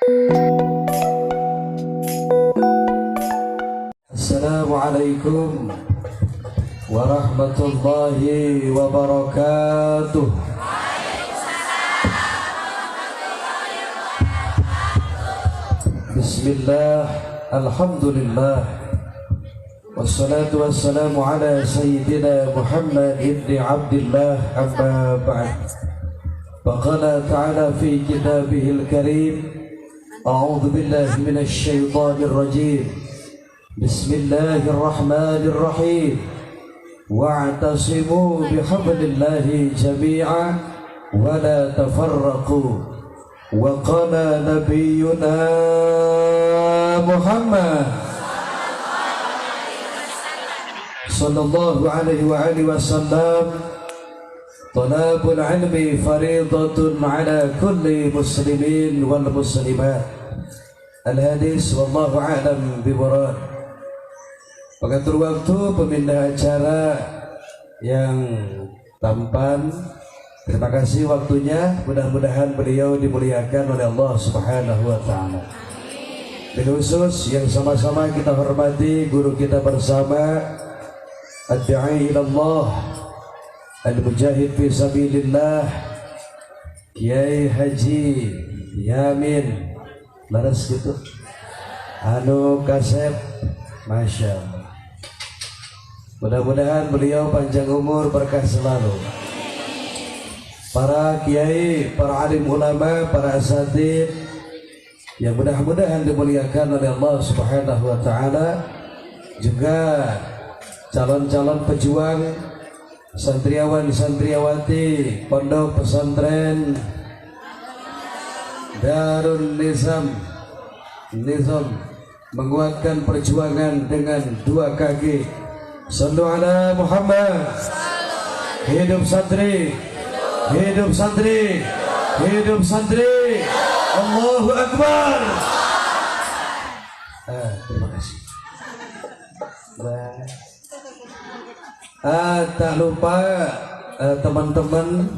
Assalamualaikum warahmatullahi wabarakatuh. Bismillah, alhamdulillah, wassalatu wassalamu ala sayyidina Muhammad ibni Abdillah, amma ba'd. Faqala ta'ala fi kitabihil karim, a'udzu billahi minasy syaithanir rajim. Bismillahirrahmanirrahim. Wa'tasimu bihablillahi jami'a wa la tafarraqu. Wa qala nabiyyuna Muhammad sallallahu alaihi wa alihi wasallam, talabul ilmi faridatun ala kulli muslimin wal muslimat. Al-hadis wallahu a'lam bimurad. Pengatur waktu, pemindah acara yang tampan, terima kasih waktunya. Mudah-mudahan beliau dimuliakan oleh Allah Subhanahu wa taala. Bil khusus yang sama-sama kita hormati guru kita bersama, ad-da'i ila Allah, al-mujahid fi sabilillah, Kiai Haji Yamin laras gitu, anu kasep, Masya Allah. Mudah-mudahan beliau panjang umur, berkah selalu. Para kiai, para alim ulama, para asatid yang mudah-mudahan dimuliakan oleh Allah Subhanahu wa taala, juga calon-calon pejuang, santriawan santriawati pondok pesantren Darun Nizam, Nizam menguatkan perjuangan dengan 2 kaki. Sallu ala Muhammad. Hidup santri, hidup santri, hidup santri. Allahu Akbar. Terima kasih. Tak lupa teman-teman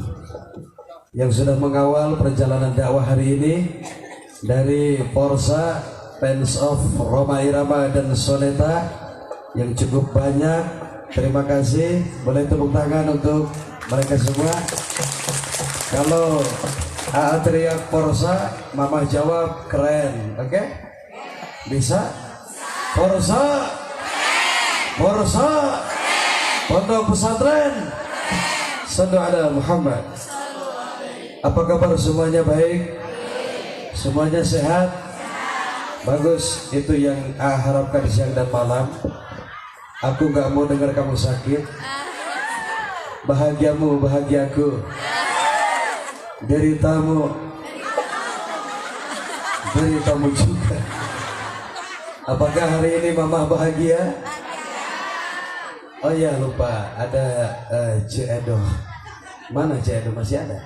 yang sudah mengawal perjalanan dakwah hari ini dari Forsa, Fans of Rhoma Irama dan Soneta yang cukup banyak. Terima kasih. Boleh tepuk tangan untuk mereka semua. Kalau AA teriak Forsa, Mama jawab keren. Oke? Okay? Bisa? Forsa, Forsa, Pondok Pesantren. Sallu ala Muhammad. Apa kabar semuanya, baik? Semuanya sehat? Bagus, itu yang AA harapkan siang dan malam. Aku gak mau dengar kamu sakit. Bahagiamu bahagiaku, deritamu deritamu juga. Apakah hari ini Mama bahagia? Oh ya, lupa, ada C. Edo. Mana C. Edo, masih ada?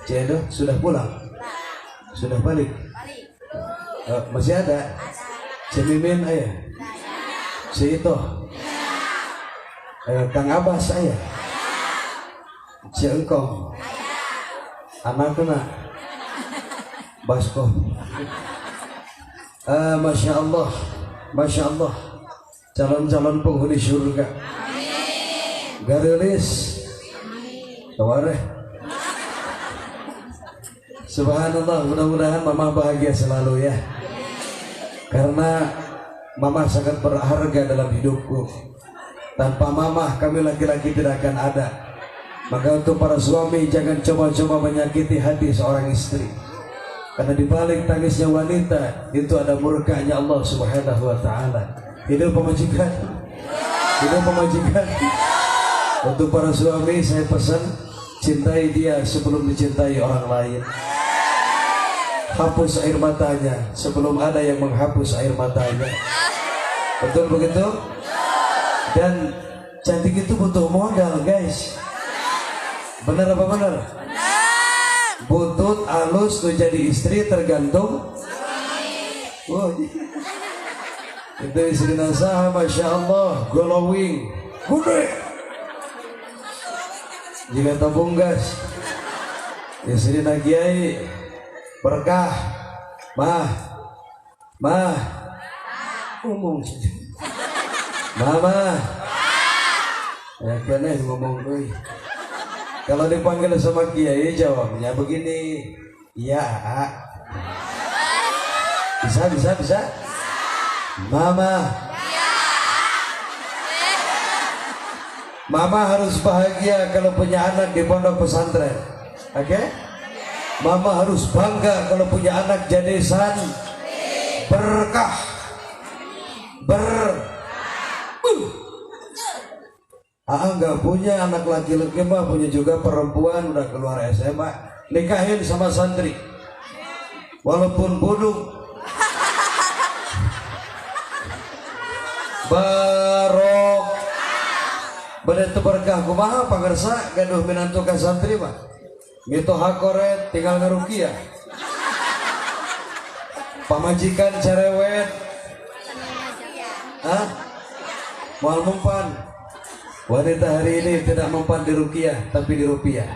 C. Edo sudah pulang? Sudah balik? Masih ada? C. Mimin ayah? C. Ito? Kang Abbas ayah? C. Engkong? Anak kena? Basko? Masya Allah, Masya Allah, calon-calon penghuni surga. Garilis Tawareh. Subhanallah, mudah-mudahan Mama bahagia selalu ya. Karena Mama sangat berharga dalam hidupku. Tanpa Mama kami laki-laki tidak akan ada. Maka untuk para suami, jangan coba-coba menyakiti hati seorang istri. Karena dibalik tangisnya wanita itu ada murkanya Allah Subhanahu wa taala. Hidup pemajikan. Hidup pemajikan. Untuk para suami saya pesan, cintai dia sebelum dicintai orang lain. Hapus air matanya sebelum ada yang menghapus air matanya. Betul begitu? Dan cantik itu butuh modal, guys. Benar apa benar? Butut alus tuh jadi istri tergantung. Oh, itu istri nasaha, Masya Allah, glowing, gede. Jika tabung gas, istri kiai. Berkah. Mah. Mah. Ngomong. Mama. Ya kene ngomong euy. Kalau dipanggil sama kiai jawabnya begini. Iya, A. Bisa, bisa, bisa? Mama. Mama harus bahagia kalau punya anak di pondok pesantren. Oke? Okay? Mama harus bangga kalau punya anak jadi san berkah. Nggak punya anak laki-laki mah, punya juga perempuan udah keluar SMA, nikahin sama santri. Walaupun bodoh. Barok. Bade teu berkah kumaha pangersa gaduh minantu ka santri mah. Mitoha koret tinggal ngarukiah. Pamajikan cerewet. Hah? Moal mempan. Wanita hari ini tidak mempan di rukiah, tapi di rupiah.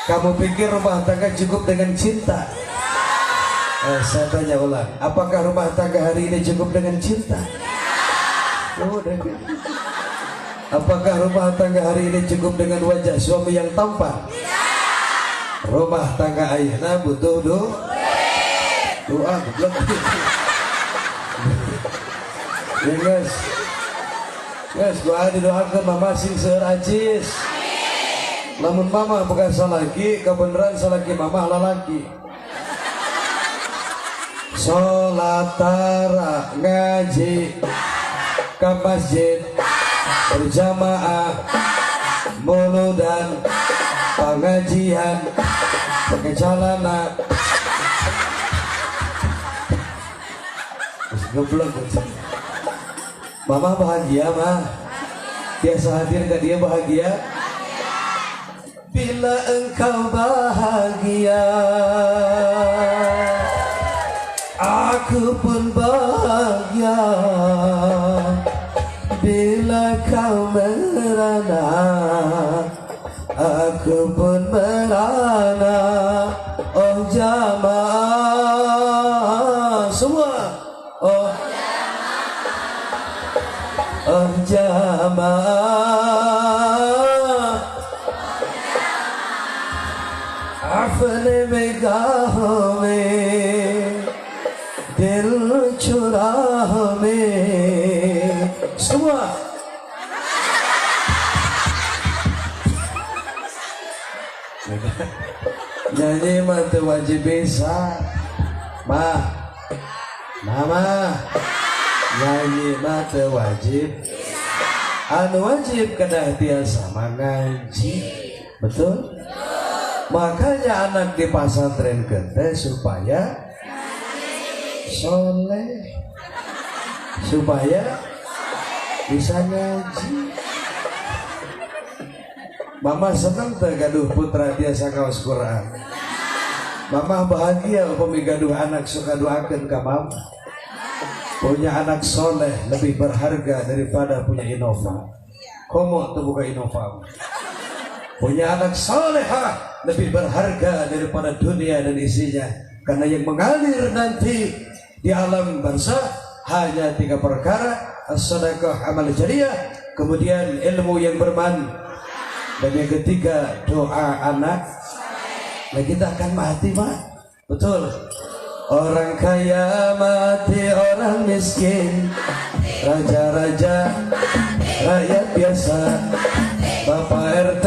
Kamu pikir rumah tangga cukup dengan cinta? Saya tanya ulang, apakah rumah tangga hari ini cukup dengan cinta? Oh, deh. Apakah rumah tangga hari ini cukup dengan wajah suami yang tampan? Rumah tangga ayeuna butuh doa, goblok. Ya guys. Guys, doa didoakan mama sing seueur acis. Lamun mama bukan salaki, kebenaran salaki mama lalaki. Salat tara ngaji ke masjid berjamaah muludan pengajian pakai celana. Goblok. Mama bahagia mah. Biasa hadir ke dia bahagia. Bila engkau bahagia, aku pun bahagia. Bila kau merana, aku pun merana. Oh jamaah semua. Oh oh jamaah. अपने निगाहों में दिल चुरा में semua. Nyanyi mah teu wajib bisa. Mah, mama, nyanyi mah teu wajib. Anu wajib kedah tiasa ngaji. Betul? Makanya anak di pesantren teh supaya soleh, supaya bisa ngaji. Mama seneng teh gaduh putra biasa ngaos Quran. Mama bahagia upami gaduh anak suka doakeun ka mama. Punya anak soleh lebih berharga daripada punya Innova. Komo teu buka Innova. Punya anak solehah lebih berharga daripada dunia dan isinya. Karena yang mengalir nanti di alam barzah hanya tiga perkara: as-sedekah, amal jariah, kemudian ilmu yang bermanfaat, dan yang ketiga doa anak. Nah, kita akan mati, Pak. Betul. Orang kaya mati, orang miskin, raja-raja, rakyat biasa, Bapak RT.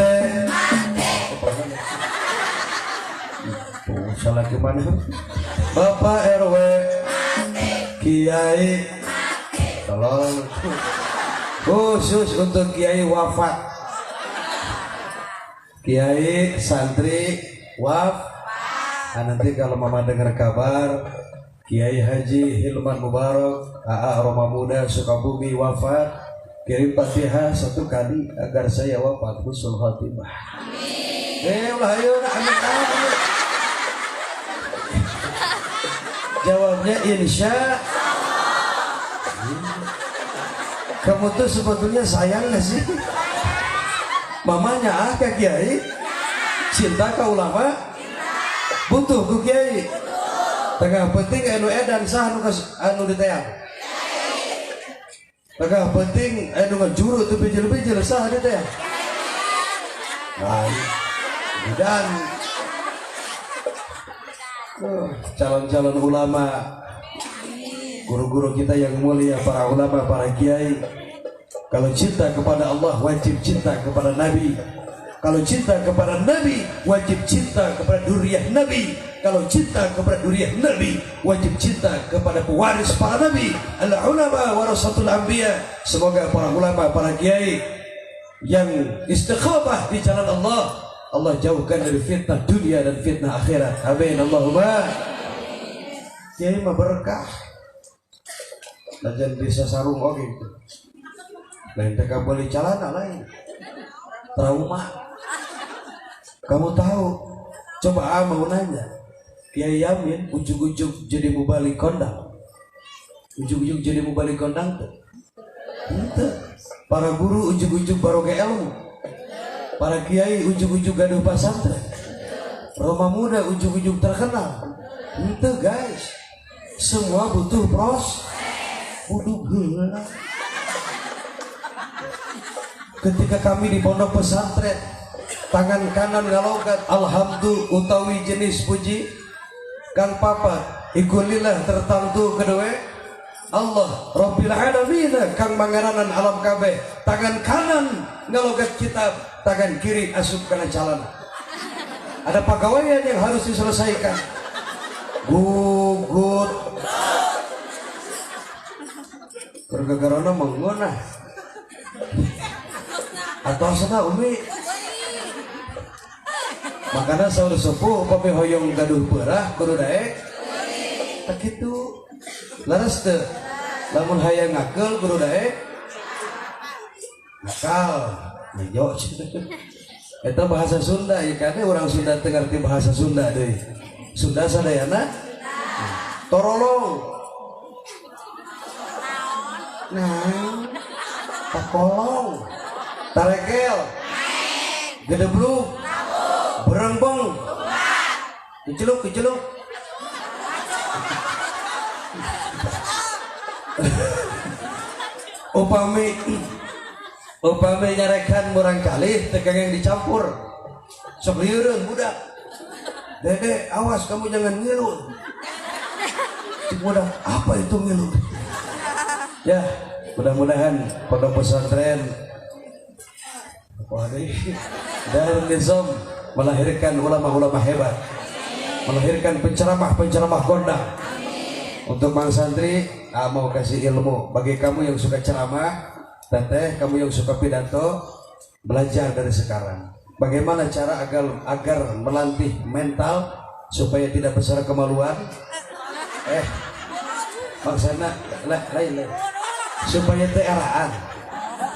Oh, salah gimana? Bapak RW, Kiai, tolong khusus untuk Kiai wafat. Kiai, santri, waf. Nah, nanti kalau mama dengar kabar Kiai Haji Hilman Mubarak AA Roma Muda Sukabumi wafat, kirim Fatihah satu kali agar saya wafat husnul khatimah. Amin. Ulah ayo, amin, amin. Jawabnya insya Allah. Kamu tuh sebetulnya sayang gak sih? Mamanya ah ke kiai, cinta ke ulama. Butuh ku kiai. Tengah penting anu edan sah anu diteang. Tengah penting anu ngajuru teu bijil-bijil sah diteang. Lain. Dan calon-calon ulama, guru-guru kita yang mulia, para ulama, para kiai, kalau cinta kepada Allah wajib cinta kepada Nabi. Kalau cinta kepada Nabi wajib cinta kepada duriah Nabi. Kalau cinta kepada duriah Nabi wajib cinta kepada pewaris para Nabi, al ulama warasatul anbiya. Semoga para ulama, para kiai yang istiqamah di jalan Allah, Allah jauhkan dari fitnah dunia dan fitnah akhirat. Amin Allahumma. Kiai mah berkah. Lajan bisa sarung oke gitu. Lain teh boleh calana lain. Trauma. Kamu tahu? Coba mau nanya. Kiai Yamin ujug-ujug jadi mubalig kondang. Ujug-ujug jadi mubalig kondang tuh. Henteu. Para guru ujug-ujug baroge ilmu. Para kiai ujug-ujug gaduh pasantren. Roma muda ujug-ujug terkenal. Henteu guys. Semua butuh pros. Kudu heula. Ketika kami di pondok pesantren, tangan kanan ngalogat alhamdulillah utawi jenis puji kang papat iku lillah tertentu kedua Allah Rabbil Alamin kang mangaranan alam kabeh. Tangan kanan ngalogat kitab, tangan kiri asup kana calana. Ada pegawaian yang harus diselesaikan. Gugut gara-garana mengunah atau sana umi. Makanya saur sepuh upami hoyong gaduh peurah kudu daek tak kitu. Leres teu? Lamun hayang ngakeul kudu daek nakal. Nejo. Eta bahasa Sunda ieu kade urang Sunda teu ngarti bahasa Sunda deui. Sunda sadayana torolong. Nah, takolong, tarekel, gedeblug, berengbong, keceluk keceluk. Upami nyarekan murang kali tegang yang dicampur, sok lieureun budak. Dede, awas kamu jangan ngilu. Cik budak, apa itu ngilu? Ya, mudah-mudahan pondok pesantren Darun Nizam melahirkan ulama-ulama hebat, melahirkan penceramah-penceramah kondang. Untuk Mang Santri, mau kasih ilmu bagi kamu yang suka ceramah, teteh, kamu yang suka pidato, belajar dari sekarang. Bagaimana cara agar melatih mental supaya tidak besar kemaluan? Maksudnya lain. Supaya teu eraan,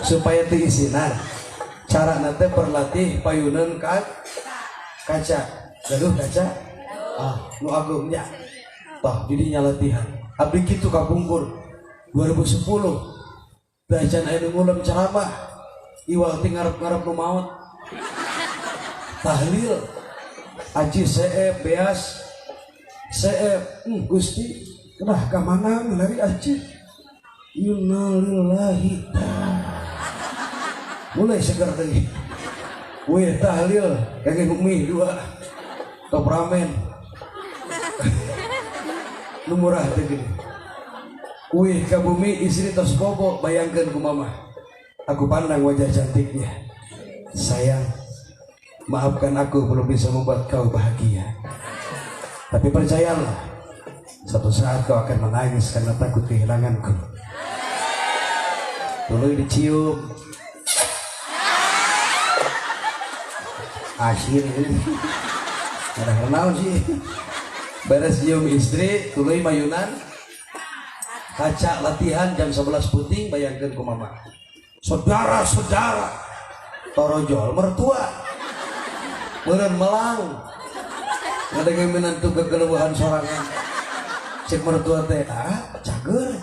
supaya teu isinan. Cara nanti berlatih payunan kaca, gaduh kaca, nu agungnya. Tah jadinya latihan. Abdi kitu kapungkur 2010 belajar anu ngulam ceramah iwal ti ngarep-ngarep nu maot. Tahlil aji seep beas seep Gusti kenah ka mana lari aji. Innalillahi. Mulai segar deui. Wih tahlil kage mie dua top ramen. Nu murah teh gini. Wih ka bumi istri tos bobo, bayangkeun ku mama. Aku pandang wajah cantiknya. Sayang, maafkan aku belum bisa membuat kau bahagia. Tapi percayalah, satu saat kau akan menangis karena takut kehilanganku. Dulu dicium. Akhir ini. Ada kenal sih. Beres cium istri, tuluy mayunan. Kaca latihan jam 11 puting, bayangkeun ku mama. Saudara-saudara, torojol mertua. Meureun melang. Ngadenge minantu kekeluhan sorangan. Cek mertua teh, cager.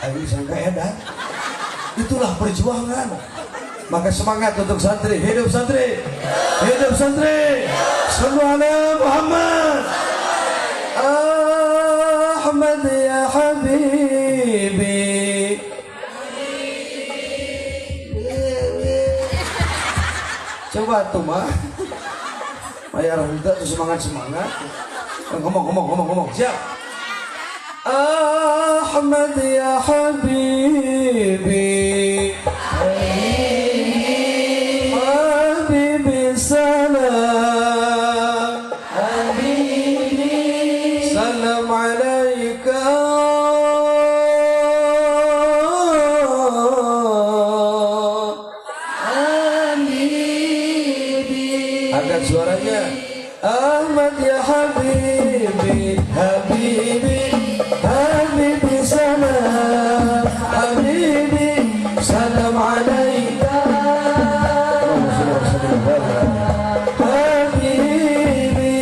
Aing sangka edan. Itulah perjuangan. Maka semangat untuk santri. Hidup santri. Hidup santri. Sallu ala Muhammad. atuh mah. Bayar henteu tuh semangat-semangat. Ngomong ngomong ngomong ngomong. Siap. Ahmad ya habibi, habibi salam, habibi salam alaika. Habibi. Angkat suaranya. Ahmad ya habibi, habibi, habibi salam, habibi salam alaika. Habibi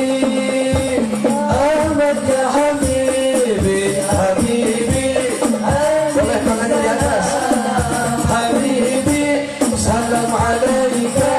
Ahmad ya habibi, habibi, boleh tangannya di atas. Habibi salam alaika.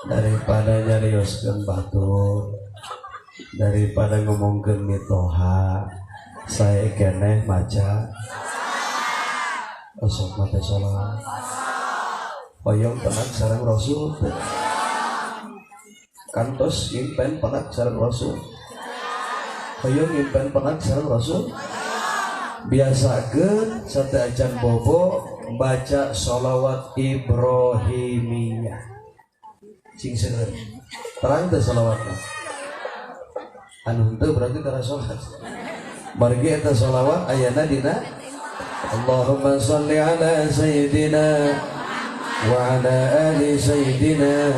Daripada nyarioskeun batur, daripada ngomongkeun mitoha, saya keneh maca osok mate sholawat. Hoyong penak sareng Rasul teh. Kantos impen penak sareng Rasul. Hoyong impen penak sareng Rasul. Biasakeun sateuacan bobo baca sholawat Ibrahimiyah. Sing seueur. Terang teh sholawatna. Anu henteu berarti tara sholat. Margi eta sholawat ayana dina Allahumma sholli ala sayyidina wa ala ali sayyidina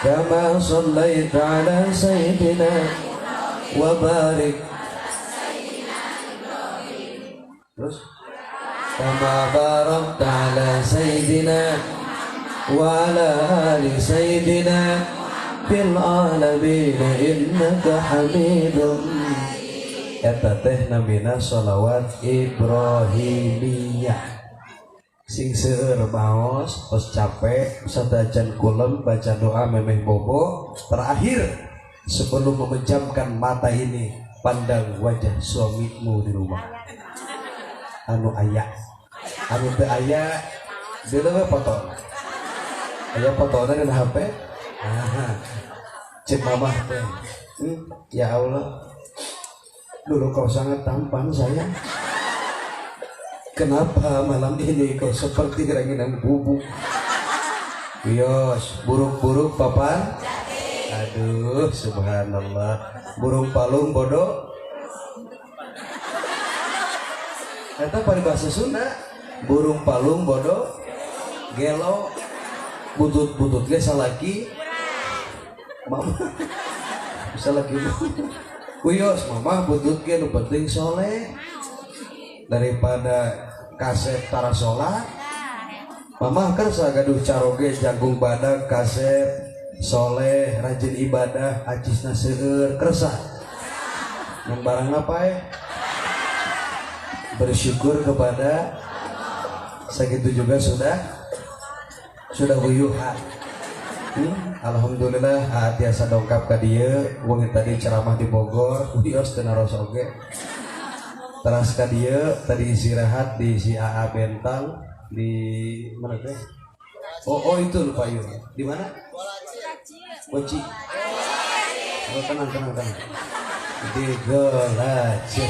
kama shallaita ala sayyidina wa barik. Terus kama barakta ala sayyidina wa ala ali sayyidina fil alamin innaka hamidum. Eta teh namina sholawat Ibrahimiyah. Sing seueur baos tos capek satajan kulem baca doa memeh bobo. Terakhir sebelum memejamkan mata ini, pandang wajah suamimu di rumah. Anu aya, anu teu aya deuleu we foto. Aya fotona dina HP. Aha. Cek mamah teh. Ya Allah, dulu kau sangat tampan sayang. Kenapa malam ini kau seperti ranginang bubuk? Yos, buruk-buruk papan. Aduh, subhanallah. Burung palung bodoh. Eta paribasa Sunda, burung palung bodoh. Gelo butut-butut ge salaki mama salaki wios mama butut ge nu penting soleh daripada kasep tara sholat. Mama kan sagaduh caroge jagung badak kasep soleh rajin ibadah acisna seueur kersa yang barang apa ya bersyukur kepada segitu juga sudah uyuhan. Alhamdulillah tiasa dongkap ka dieu wengi tadi ceramah di Bogor wios teu naros oge teras ka dieu tadi istirahat di si AA Bentang di mana teh? Oh itu lupa yuk. Di mana? Boci. Oh, tenang. Di Golace.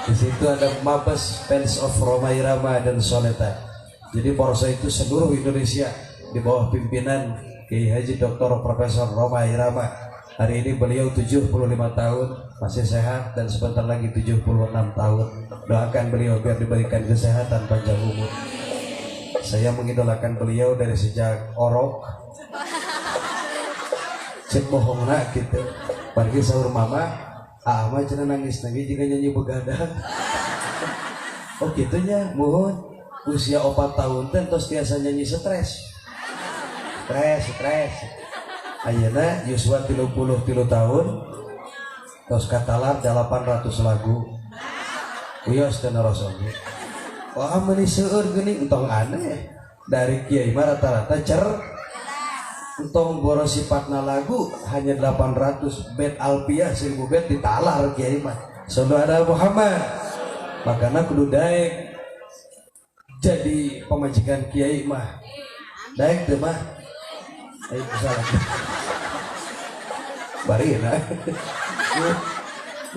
Di situ ada Mabes Fans of Rhoma Irama dan Soneta. Jadi Porsa itu seluruh Indonesia di bawah pimpinan Kiai Haji Dr. Profesor Rhoma Irama. Hari ini beliau 75 tahun, masih sehat dan sebentar lagi 76 tahun. Doakan beliau biar diberikan kesehatan panjang umur. Saya mengidolakan beliau dari sejak orok. Cek bohongna gitu. Pergi sahur mama, ah mah cenah nangis-nangis jika nyanyi begadang. Oh gitunya, mohon. Usia 4 tahun teh tos tiasa nyanyi stres. Stres. Ayeuna yuswa 33 tahun tos katalar 800 lagu. Wios teu naros oge. Wah meuni seueur geuning entong aneh. Dari kiai mah rata-rata cer entong boros sifatna lagu hanya 800 bed alpiah 1000 bed ditalar kiai mah. Saudara Muhammad. Makana kudu daek jadi pamajikan kiai mah. Daek teu mah. Ayo salah. Bari nah.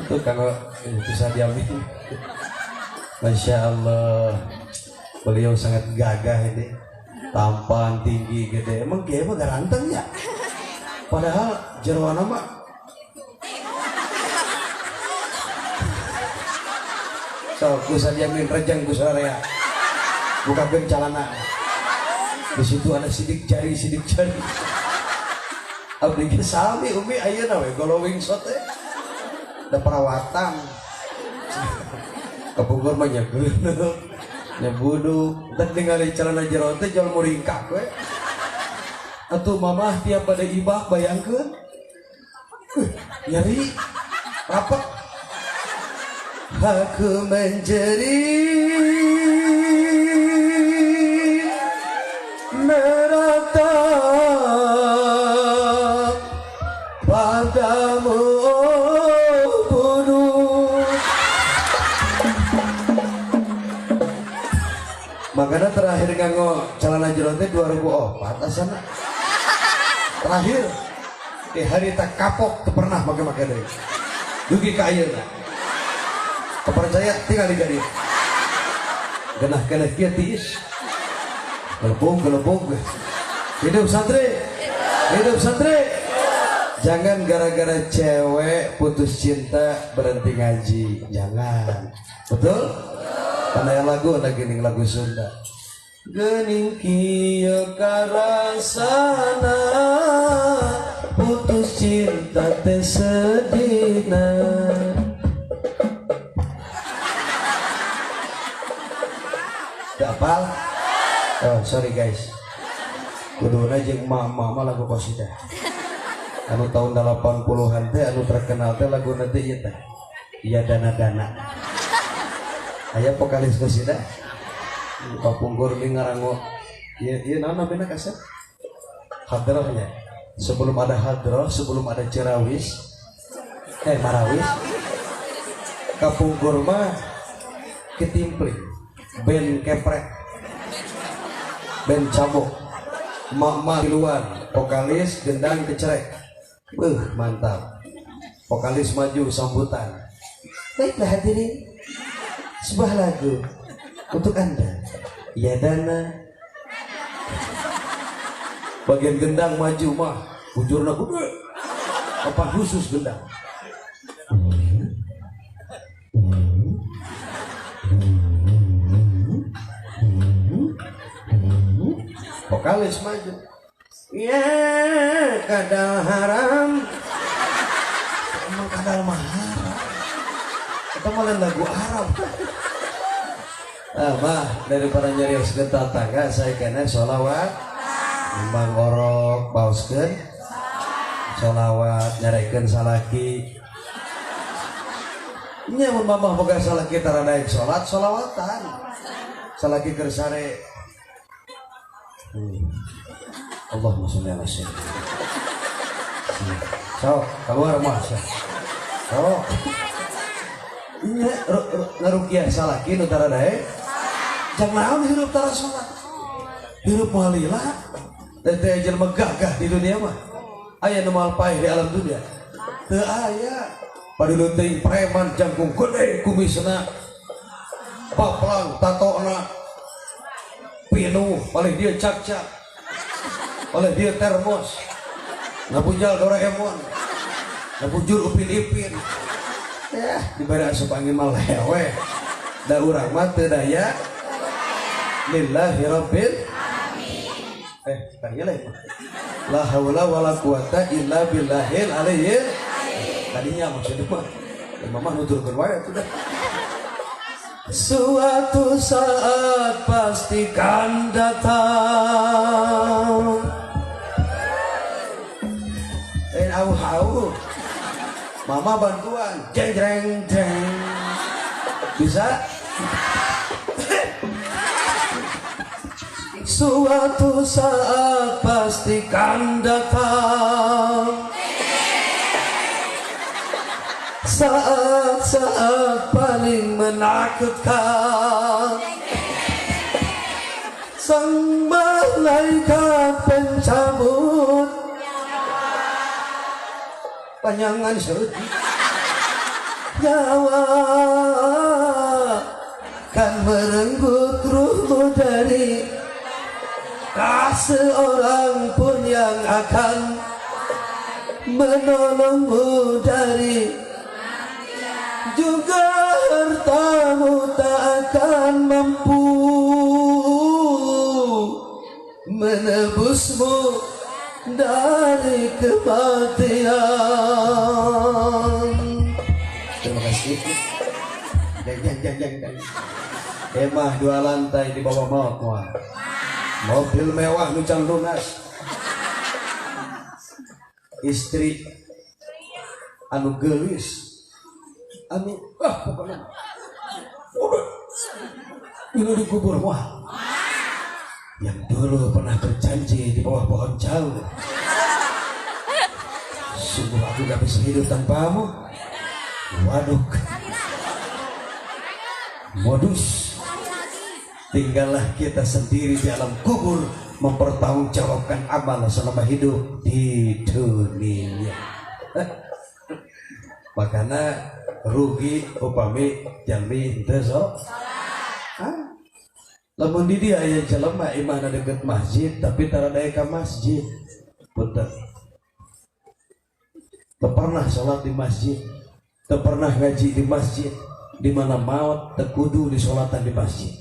Itu kalau bisa diamin. Masya Allah, beliau sangat gagah ini, tampan tinggi gede. Emang kiai mah garanteng ya. Padahal jeroana mah so bisa diamin rejang ku sararea. Bukakeun calana. Di situ ada sidik jari. Abdi ge sami umi ayeuna we glowing shot teh. Da perawatan. Kapungkur mah nyegeuneuh, nyebuduk, teh ningali celana jero teh jual muringkak we. Atuh mamah tiap pada ibah bayangkeun. Nyeri rapet. Aku menjadi meratap padamu bunuh. Makanya terakhir nganggo celana jero teh 2004 asana. Terakhir di hari tak kapok teu pernah make-make deui. Dugi ka ayeuna. Kepercaya tinggal di gadi. Genah-genah kieu tiis. Gelebung. Hidup santri. Hidup santri. Jangan gara-gara cewek putus cinta berhenti ngaji. Jangan. Betul? Karena yang lagu ada gini lagu Sunda. Gening kieu karasana putus cinta teh sedihna. Gak apal? Oh sorry guys. Kuduna jeung mama lagu qasidah. Anu tahun 80-an teh anu terkenal teh lagu teh ieu teh. Iya dana-dana. Aya vokalis qasidah. Kapungkur di ngarango. Ieu naon namina kasep? Hadrohnya. Sebelum ada hadroh, sebelum ada cerawis, marawis. Kapungkur mah ketimpling, band keprek, band cabok, mak-mak tiluan, vokalis gendang kecerek. Mantap. Vokalis maju sambutan. Baiklah hadirin, sebuah lagu untuk Anda. Ya dana. Bagian gendang maju mah, bujurna gede. Apa khusus gendang? Vokalis maju. Ya kadal haram. Emang kadal mah haram. Kita malah lagu Arab. Ah, mah daripada nyari tetangga saya kena sholawat. Nimbang orok baoskeun sholawat nyarekeun salaki. Nya mun mamah boga salaki tara daek salat sholawatan. Salaki keur sare. Allahumma sholli ala sayyidina. Sok keluar mah. Sok. Nya ngarukiah salaki nu tara daek. Jang naon hirup tara salat. Hirup moal lila. Teh jelema gagah di dunia mah. Aya nu moal paeh di alam dunia. Teu aya. Padulun teuing preman jangkung gede kumisna. Paplang tatona. Pinuh paling dia cak-cak. Oleh dia termos. Ngabujal Doraemon. Ngabujur Upin Ipin. Ya, dibari asup angin mah lewe. Da urang mah teu daya. Lillahi rabbil alamin. Tanya lah. La haula wala quwata illa billahil aliyyil. Tadinya maksudnya mah mama nuturkeun wae atuh dah. Suatu saat pasti kan datang. Au au. Mama bantuan. Jeng jeng jeng. Bisa? Suatu saat pasti kan datang. Saat-saat paling menakutkan. Sang malaikat pencabut panjangan serut nyawa kan merenggut ruhmu dari tak seorang pun yang akan menolongmu dari juga hartamu tak akan mampu menebusmu dari kematian. Terima kasih. Jang. Emah dua lantai di bawah maut wah. Mobil mewah nu can lunas. Istri anu geulis. Anu pokoknya. Udah. Ini dikubur wah. Yang dulu pernah berjanji di bawah pohon jauh. Sungguh aku gak bisa hidup tanpamu. Waduh. Modus. Tinggallah kita sendiri di alam kubur mempertanggungjawabkan amal selama hidup di dunia. Makanya rugi upami jalmi henteu sok. Lamun di dia aya jelema imahna deket masjid tapi tara daek ka masjid. Punten. Teu pernah salat di masjid, teu pernah ngaji di masjid, di mana maot teu kudu disolatan di masjid.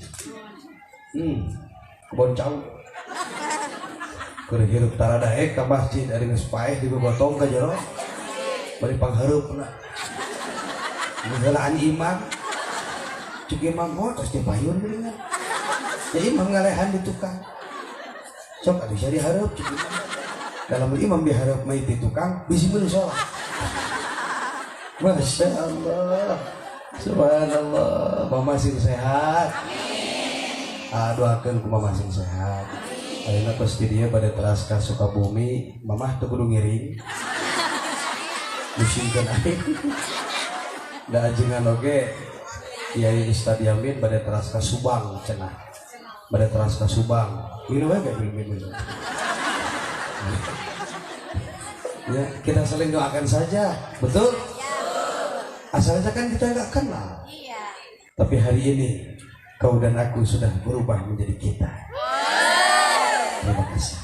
Kebon cau. Keur hirup tara daek ka masjid ari geus paeh dibobotong ka jero. Bari panghareupna. Ngeulaan imam. Cuk imam oh tos teh payun geuningan. Ya imam ngalehan di tukang. Sok atuh sia dihareup cuk imam. Dalam imam dihareup mah di tukang bisi meun salat. Masya Allah. Subhanallah. Mama sing sehat. Amin. Doakeun ku mama sing sehat. Ayeuna tos di dieu bade teras ka Sukabumi, mamah teu kudu ngiring. Musingkeun aing. Da ajengan oge Kiai Ustad Yamin bade teras ka Subang cenah. Bade teras ka Subang. Minum wae gak minum. Ya, kita saling doakan saja, betul? Asalnya kan kita nggak kenal. Iya. Tapi hari ini kau dan aku sudah berubah menjadi kita. Terima kasih.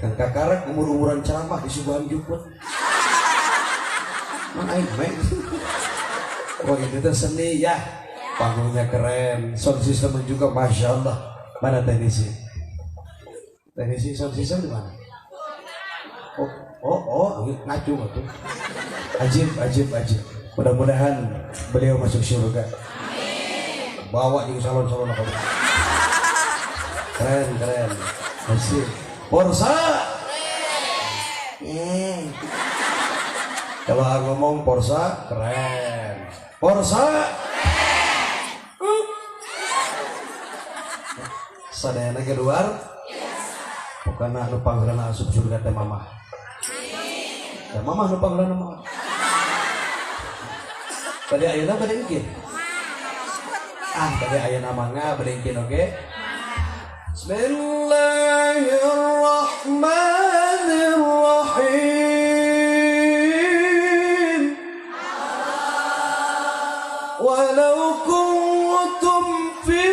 Dan kakarak umur-umuran ceramah di Subahan Juput. Mana aing main? Wah ini tuh seni ya. Panggungnya keren, sound system juga masya Allah. Mana teknisi? Teknisi sound system di mana? Oh, oh, oh, ngacung tuh. Ajib, ajib, ajib. Mudah-mudahan beliau masuk surga. Bawa juga salon-salon apa. Keren, keren. Masih. Forsa. Kalau aku ngomong Forsa, keren. Forsa. Sadayana keluar. Pokoknya nu panggilan asup surga teh mamah. Ya mamah nu panggilan mah. Bade ayeuna bade engkin. Ah, bade ayeuna mangga bade engkin oke. Bismillahirrahmanirrahim. Walau kuntum fi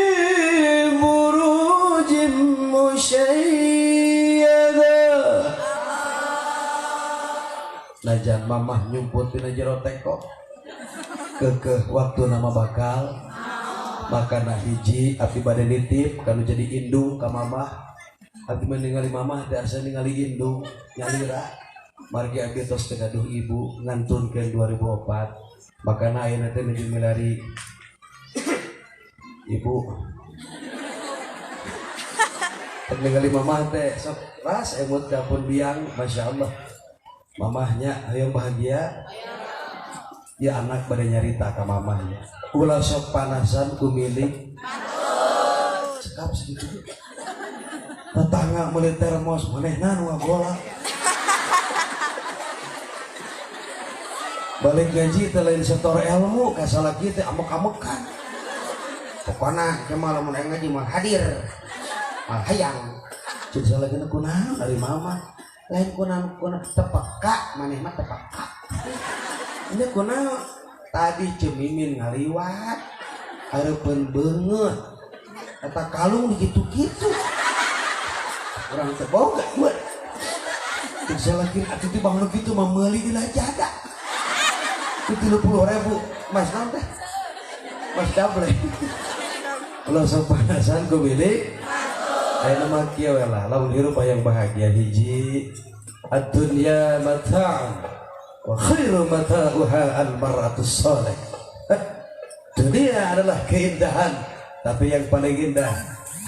burujin musyayyada. Najan mamah nyumput dina jero teko. Kekeh waktu nama bakal makana hiji abdi bade nitip kanu jadi indung ka mamah. Abdi mah ningali mamah teh asa ningali indung nyalira. Margi abdi tos teu gaduh ibu ngantunkeun 2004. Makana ayeuna teh nuju milari ibu. Ningali mamah teh sok ras emut ka pun biang, Masya Allah. Mamahnya hayang bahagia. Ya anak pada nyarita ka mamahnya. Ulah sok panasan ku milik. Cekap segitu. Tetangga meuli termos manehna nu ngagola. Balik gaji teh lain setor ilmu ka salaki teh amek-amekan. Pokona teh mah lamun aya ngaji mah hadir. Mah hayang. Ceuk salakina kunaon ari mama? Lain kunaon kunaon tepeka maneh mah tepeka. Ini kunaon tadi cemimin ngaliwat hareupeun beungeut eta kalung dikitu-kitu. Urang teh boga buat. Ceuk salaki atuh teh bangun kitu mah meuli di lajada. 30.000 mas naon teh? Mas double. Ulah sok panasan ku milik. Ayeuna mah kieu we lah, lamun hirup hayang bahagia hiji. Ad-dunya mata'un wa khairu mata'uha al-mar'atus salih. Dunia adalah keindahan, tapi yang paling indah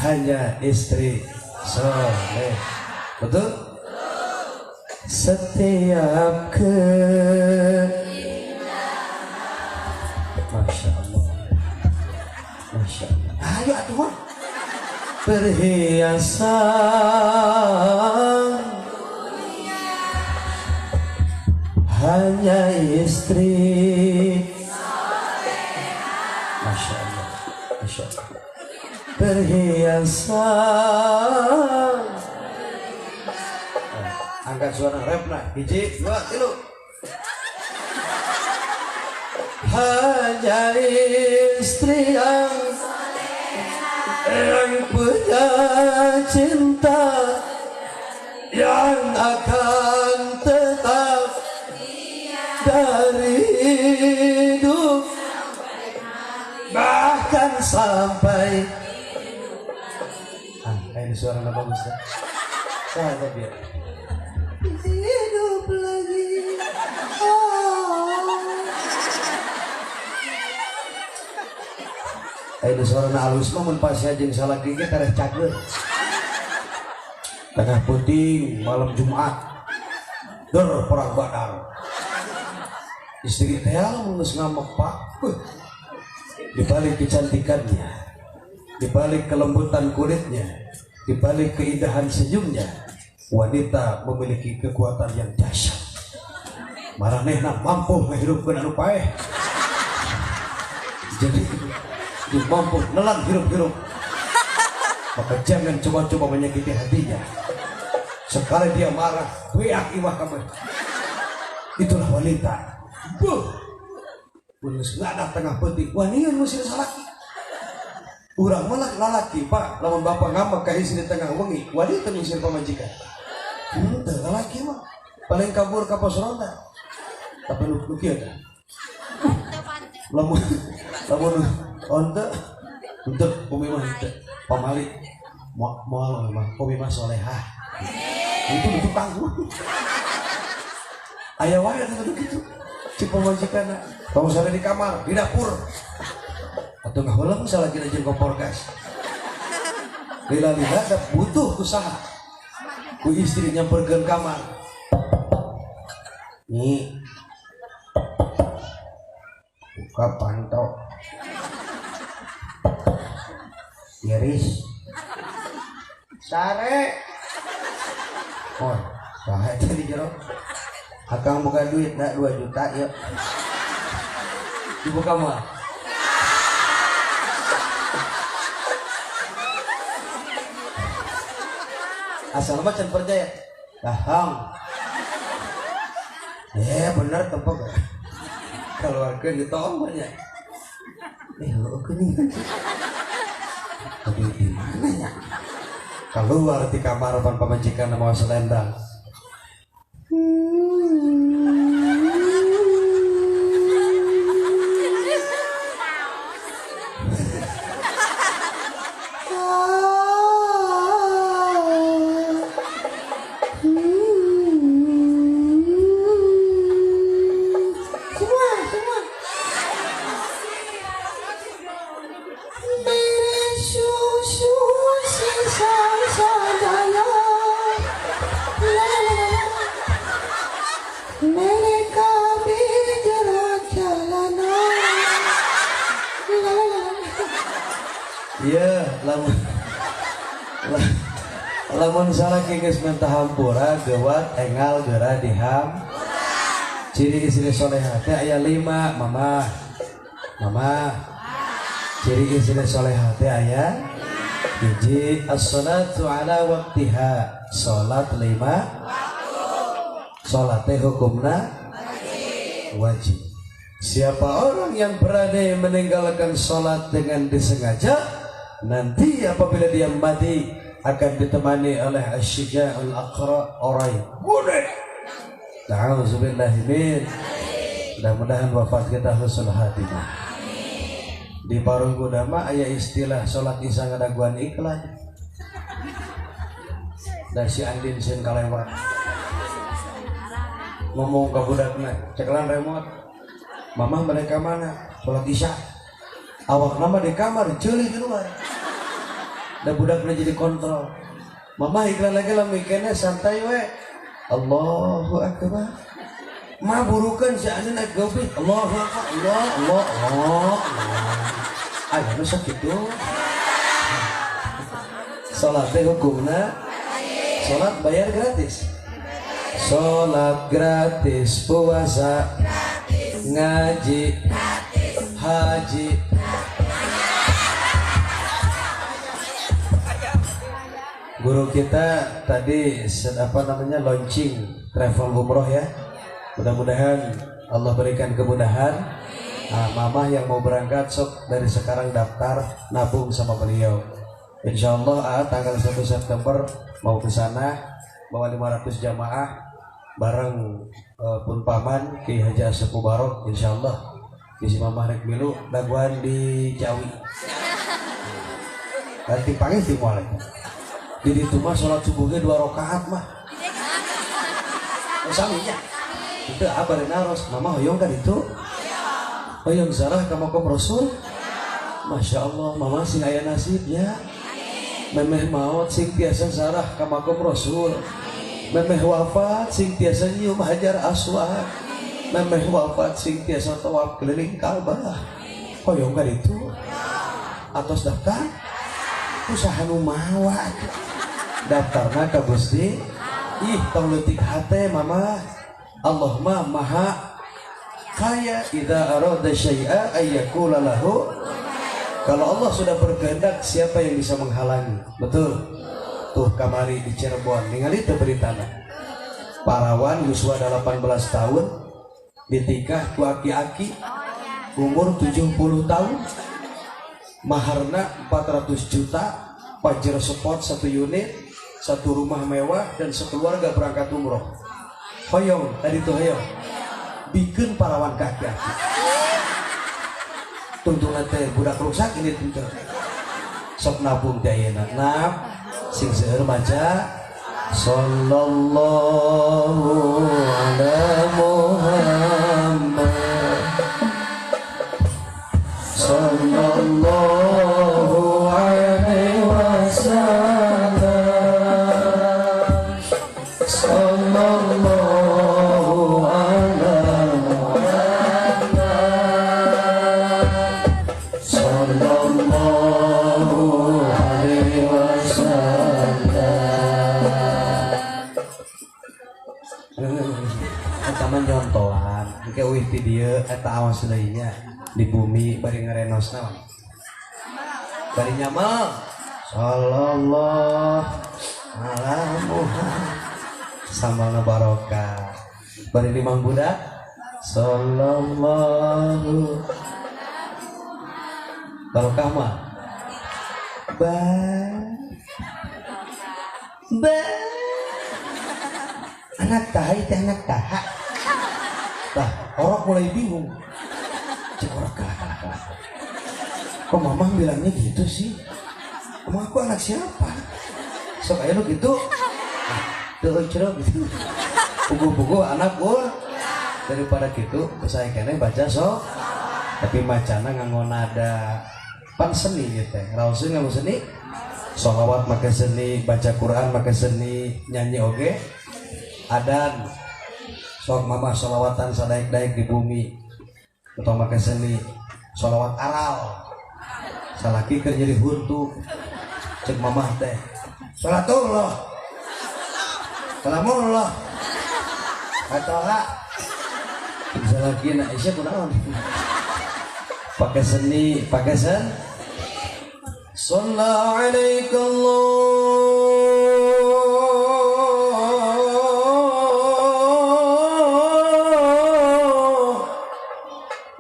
hanya istri soleh. Betul? Setiap ke Masya Allah, Masya Allah. Ayo atuh mah. Perhiasan hanya istri. Masya Allah, Masya Allah. Perhiasan. Angkat suara rap lah. 1, 2, 3. Hanya istri yang punya cinta yang akan tetap dari hidup bahkan sampai. Ah, ini suara bagus ya. Saya tapi ya. Hidup lagi. Oh. Ini suara halus mah mun pasnya jeung salaki ge tereh cager. Tengah peuting malam Jumat. Der perang Badar. Istri teh lamun geus ngambek Pak. Di balik kecantikannya, di balik kelembutan kulitnya, di balik keindahan senyumnya, wanita memiliki kekuatan yang dahsyat. Maranehna mampu ngahirupkeun anu paeh. Jadi dia mampu nelan hirup-hirup. Maka jangan coba-coba menyakiti hatinya. Sekali dia marah, beak iwah kamu. Itulah wanita. Buh. Geus ngadak tengah peuting, wanian ngusir salaki. Urang malah lalaki, Pak. Lamun bapak ngambek ka istri tengah wengi, wanita ngusir pamajikan. Henteu lalaki mah paling kabur ka pos ronda. Tapi nu kieu teh. Lamun lamun onte untuk bumi mah henteu pamali. Moal mah kopi mah solehah. Itu di tukang. Aya wae atuh kitu. Cik pamajikanna, tong sare di kamar, di dapur. Atuh ngahuleng salakina jeung kompor gas. Lila-lila da butuh usaha. Ku istri nyamperkeun kamar. Nih. Buka panto. Iris. Sare. Oh, saha eta di jero? Akang buka duit dah 2 juta yuk. Dibuka mah. Asal mah can percaya. Lahang. Bener tempo gak? Keluarga ditolong banyak. Heueuh geuning. Tapi di mana ya? Keluar di kamar pan pamajikan mawa selendang. Iya, lamun salah geus minta hampura gewat engal geura diham. Ciri istri solehah teh aya 5, mama. Mama. Ciri istri solehah teh aya 1, as-salatu ala waqtiha. Salat 5 waktu. Salat teh hukumna wajib. Siapa orang yang berani meninggalkan salat dengan disengaja, nanti apabila dia mati akan ditemani oleh asyija'ul aqra orai gede. Na'udzubillahi min. Mudah-mudahan wafat kita husnul khatimah. Di Parung Kuda mah aya istilah salat isya ngadaguan iklan. Da si Andin sieun kalewat. Ngomong ka budakna, cekelan remote. Mamah mereka mana? Salat isya. Awak nama di kamar, ceuli di luar. Da budakna jadi kontrol. Mamah iklan lagi lah mikirnya santai we. Allahu akbar. Ma burukan si Andin naik gobi. Allahu akbar. Allah Allah Allah. Aya nu sakitu. Salat teh hukumna salat bayar gratis. Salat gratis, puasa gratis, ngaji gratis, haji gratis. Guru kita tadi launching travel umroh ya. Mudah-mudahan Allah berikan kemudahan. Nah, mamah yang mau berangkat sok dari sekarang daftar nabung sama beliau. Insya Allah tanggal 1 September mau ke sana bawa 500 jamaah bareng pun paman Ki Haji Asep Mubarok. Insya Allah bisi mamah rek milu daguan di Jawi. Nanti panggil di mual. Di ditu mah sholat subuhnya 2 rakaat mah. Saminya. Itu apa naros mama hoyong kan itu? Hoyong zarah ka makom Rasul. Masya Allah mama sing aya nasibnya. Memeh maot sing tiasa zarah ka makom Rasul. Memeh wafat sing tiasa nyium Hajar Aswad. Memeh wafat sing tiasa tawaf keliling Ka'bah. Hoyong kan itu? Atos daftar? Usaha nu mawa daftarna ka Gusti. Ih tong leutik hate mama. Allah mah maha kaya. Idza arada syai'a ayyakula lahu. Kalau Allah sudah berkehendak, siapa yang bisa menghalangi? Betul. Tuh kamari di Cirebon ningali teu beritana. Parawan yuswa 18 tahun ditikah ku aki-aki umur 70 tahun. Maharna 400 juta, Pajero Sport 1 unit, 1 rumah mewah, dan sekeluarga berangkat umroh. Hoyong, tadi tuh hoyong. Bikin parawan kaki-aki. Tuntungan teh budak rusak ini tentu. Sok nabung teh ayeuna. Nab. Sing seueur maca sallallahu ala Muhammad sallallahu alaihi wasallam sallallahu ala Muhammad sallallahu alaihi wasallam. Eta mah nyontohan engke euih ti dieu eta awas deui nya di bumi bari ngarenos naon bari nyamal sallallahu ala Muhammad sambalna barokah bari limang budak sallallahu barokah mah ba ba anak taha itu anak taha. Tah orang mulai bingung. Cek orang kalah kalah kalah. Kok mamah bilangnya gitu sih? Emang aku anak siapa? Sok aya nu gitu. Teu cerok gitu. Puguh-puguh anak gua daripada gitu saya kene baca sok. Tapi macana nganggo nada. Pan seni ieu teh. Raoseun nganggo seni. Sholawat make seni, baca Quran make seni, nyanyi oge. Adan sok mama sholawatan sadaik-daik di bumi atau make seni sholawat aral salaki keur nyeri huntu cek mamah teh sholatullah salamullah atoha salaki na Aisyah kunaon pakai seni pakai sen sallallahu alaihi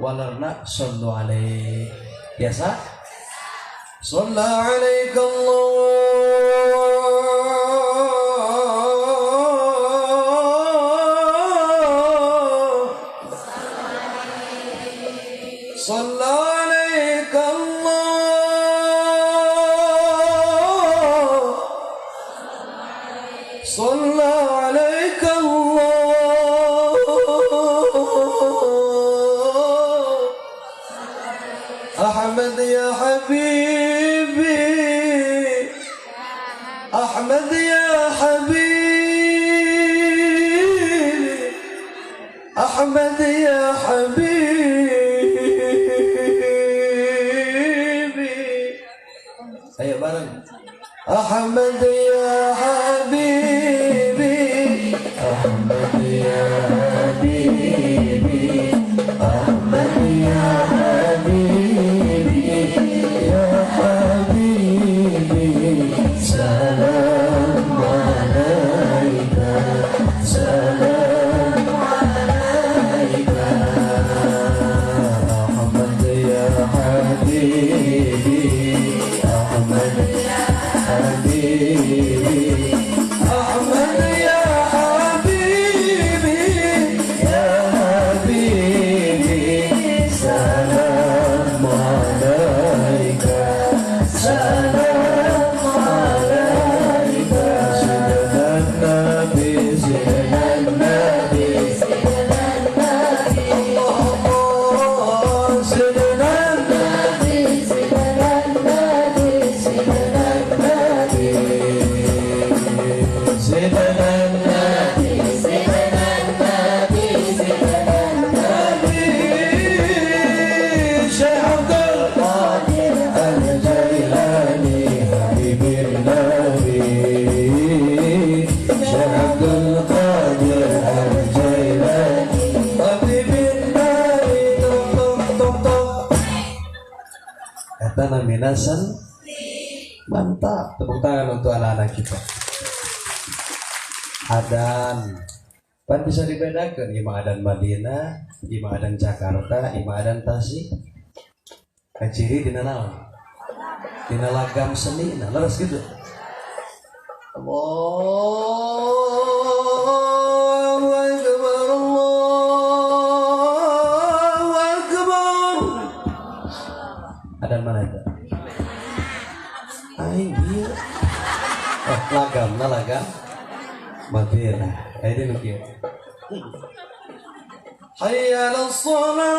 walarna sallu alaihi biasa sallu alaika Allah sallu alaika Allah sallu alaika Allah أحمد يا حبيبي أحمد يا حبيبي أحمد يا حبيبي ayo bareng أحمد يا حبيبي أحمد يا حبيبي أحمد يا حبيبي يا حبيبي سلام عليك سلام عليك أحمد يا حبيبي أحمد يا حبيبي أحمد يا حبيبي يا حبيبي سلام عليك سلام عليك سيدنا النبي سيدنا النبي سيدنا النبي الله سيدنا النبي سيدنا النبي سيدنا النبي سيدنا النبي سيدنا النبي سيدنا النبي شيخ عبد القادر الجيلاني حبيب النبي شيخ عبد القادر الجيلاني حبيب النبي tok tok tok eta namina sen mantap tepuk tangan untuk anak-anak kita. Adan pan bisa dibedakan imah adan Madinah, imah adan Jakarta, imah adan Tasik. Kaciri dina naon? Dina lagam seni, nah leres gitu. Allahu Akbar, Allahu Akbar. Adan mana itu? Aing dia. Lagam na lagam Madinah. Ini nu kieu. Hayya 'alas shalah.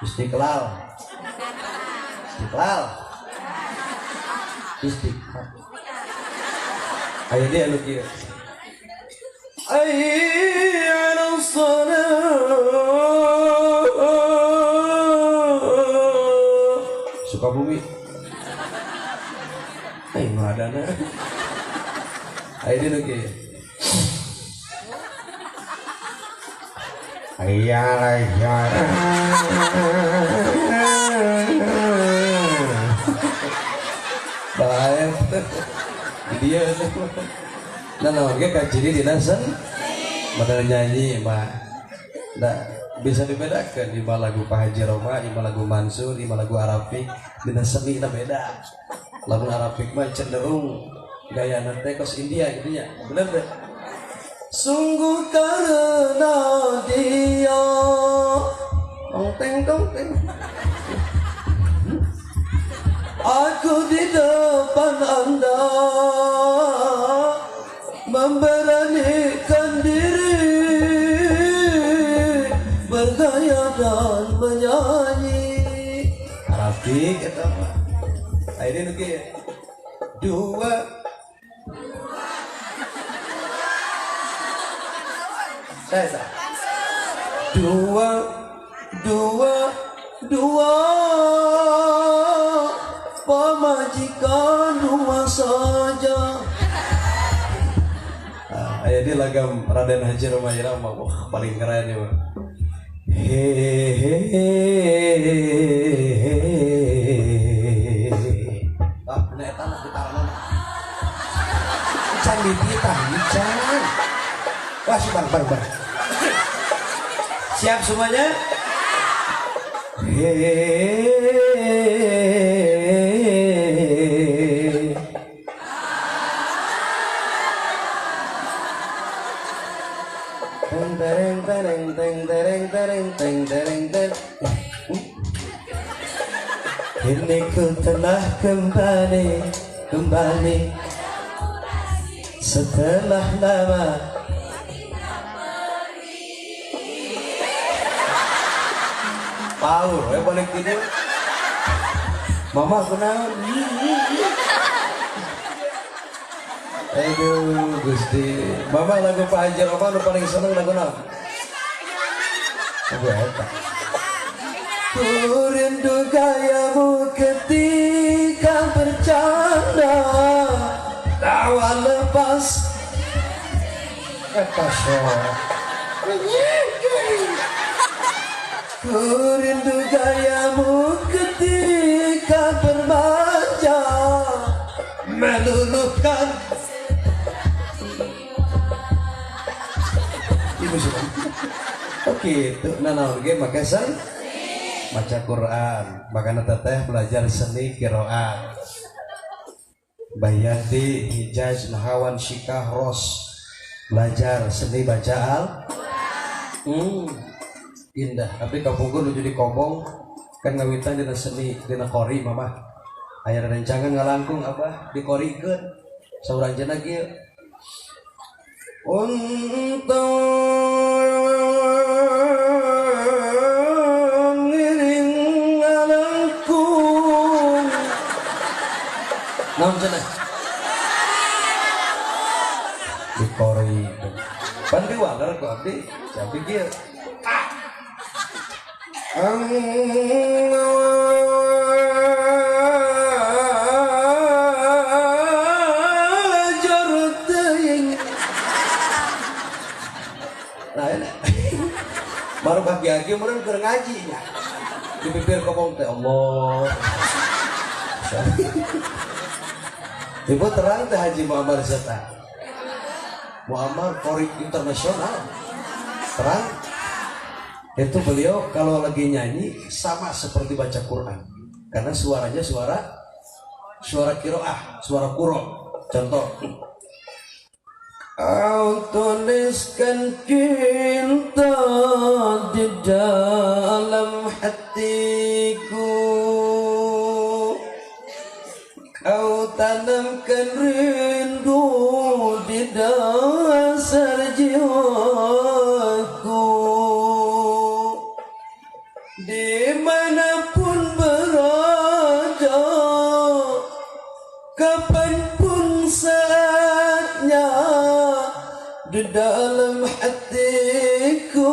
Istiqlal. Istiqlal. Istiqlal. Ayo dia nu kieu. Hayya 'alas shalah. Sukabumi. Eh, madana. Ayo dia nu kieu. Hayya 'alas shalah. Bahaya. Dia nah naon ge kaciri dina sen modal nyanyi mah. Nah, bisa dibedakan ima lagu Pak Haji Roma, ima lagu Mansur, ima lagu Arafik, dina seni na beda. Lagu Arafik mah cenderung gaya teh kos India gitu nya. Bener deh. Sungguh karena dia tong teng tong teng. Aku di depan Anda memberanikan diri bergaya dan menyanyi. Arafik eta mah. Ayeuna nu kieu. Dua. Saya dua dua dua pemajikan dua saja. Aya di lagam Raden Haji Rhoma Irama, wah paling keren ya, Bang. Hehehe. Ah, bener eta mah ditaronan. Can dititah, can. Wah, si bang, bang, bang. Siap semuanya? Hehehe. Teng tereng tereng teng tereng tereng teng tereng teng. Ini ku telah kembali kembali setelah lama. Paul, balik tidur. Mama kunaon? Aduh, Gusti. Mama lagu Pak Haji Roma nu paling seneng lagu naon? Lagu eta. Ku rindu gayamu ketika bercanda, tawa lepas. Eta sok. Ku rindu gayamu ketika bermanja, meluluhkan. Ibu sudah. Oke, itu nah naon ge make sen maca Quran, makana teteh belajar seni qiraat. Bayati, Hijaz, Nahawan, Syikah, Ros. Belajar seni baca Al. Indah, tapi kapungkur nuju di Kobong kan ngawitan dina seni dina qori mamah. Aya rencangan ngalangkung abah dikorikeun. Saurang cenah kieu. Untuk ngiring ngalangkung. Naon cenah? Dikori. Pan diwaler ku abdi, abdi kieu. Baru kaki-kaki meureun keur ngaji nya. Di bibir kobong teh Allah. Ibu terang teh Haji Muammar Zeta. Muammar Qori internasional. Terang. Itu beliau kalau lagi nyanyi sama seperti baca Quran. Karena suaranya suara kiroah, suara kuro. Contoh, kau tuliskan cinta di dalam hatiku. Kau tanamkan rindu di dasar jiwaku, dimanapun berada, kapanpun saatnya, di dalam hatiku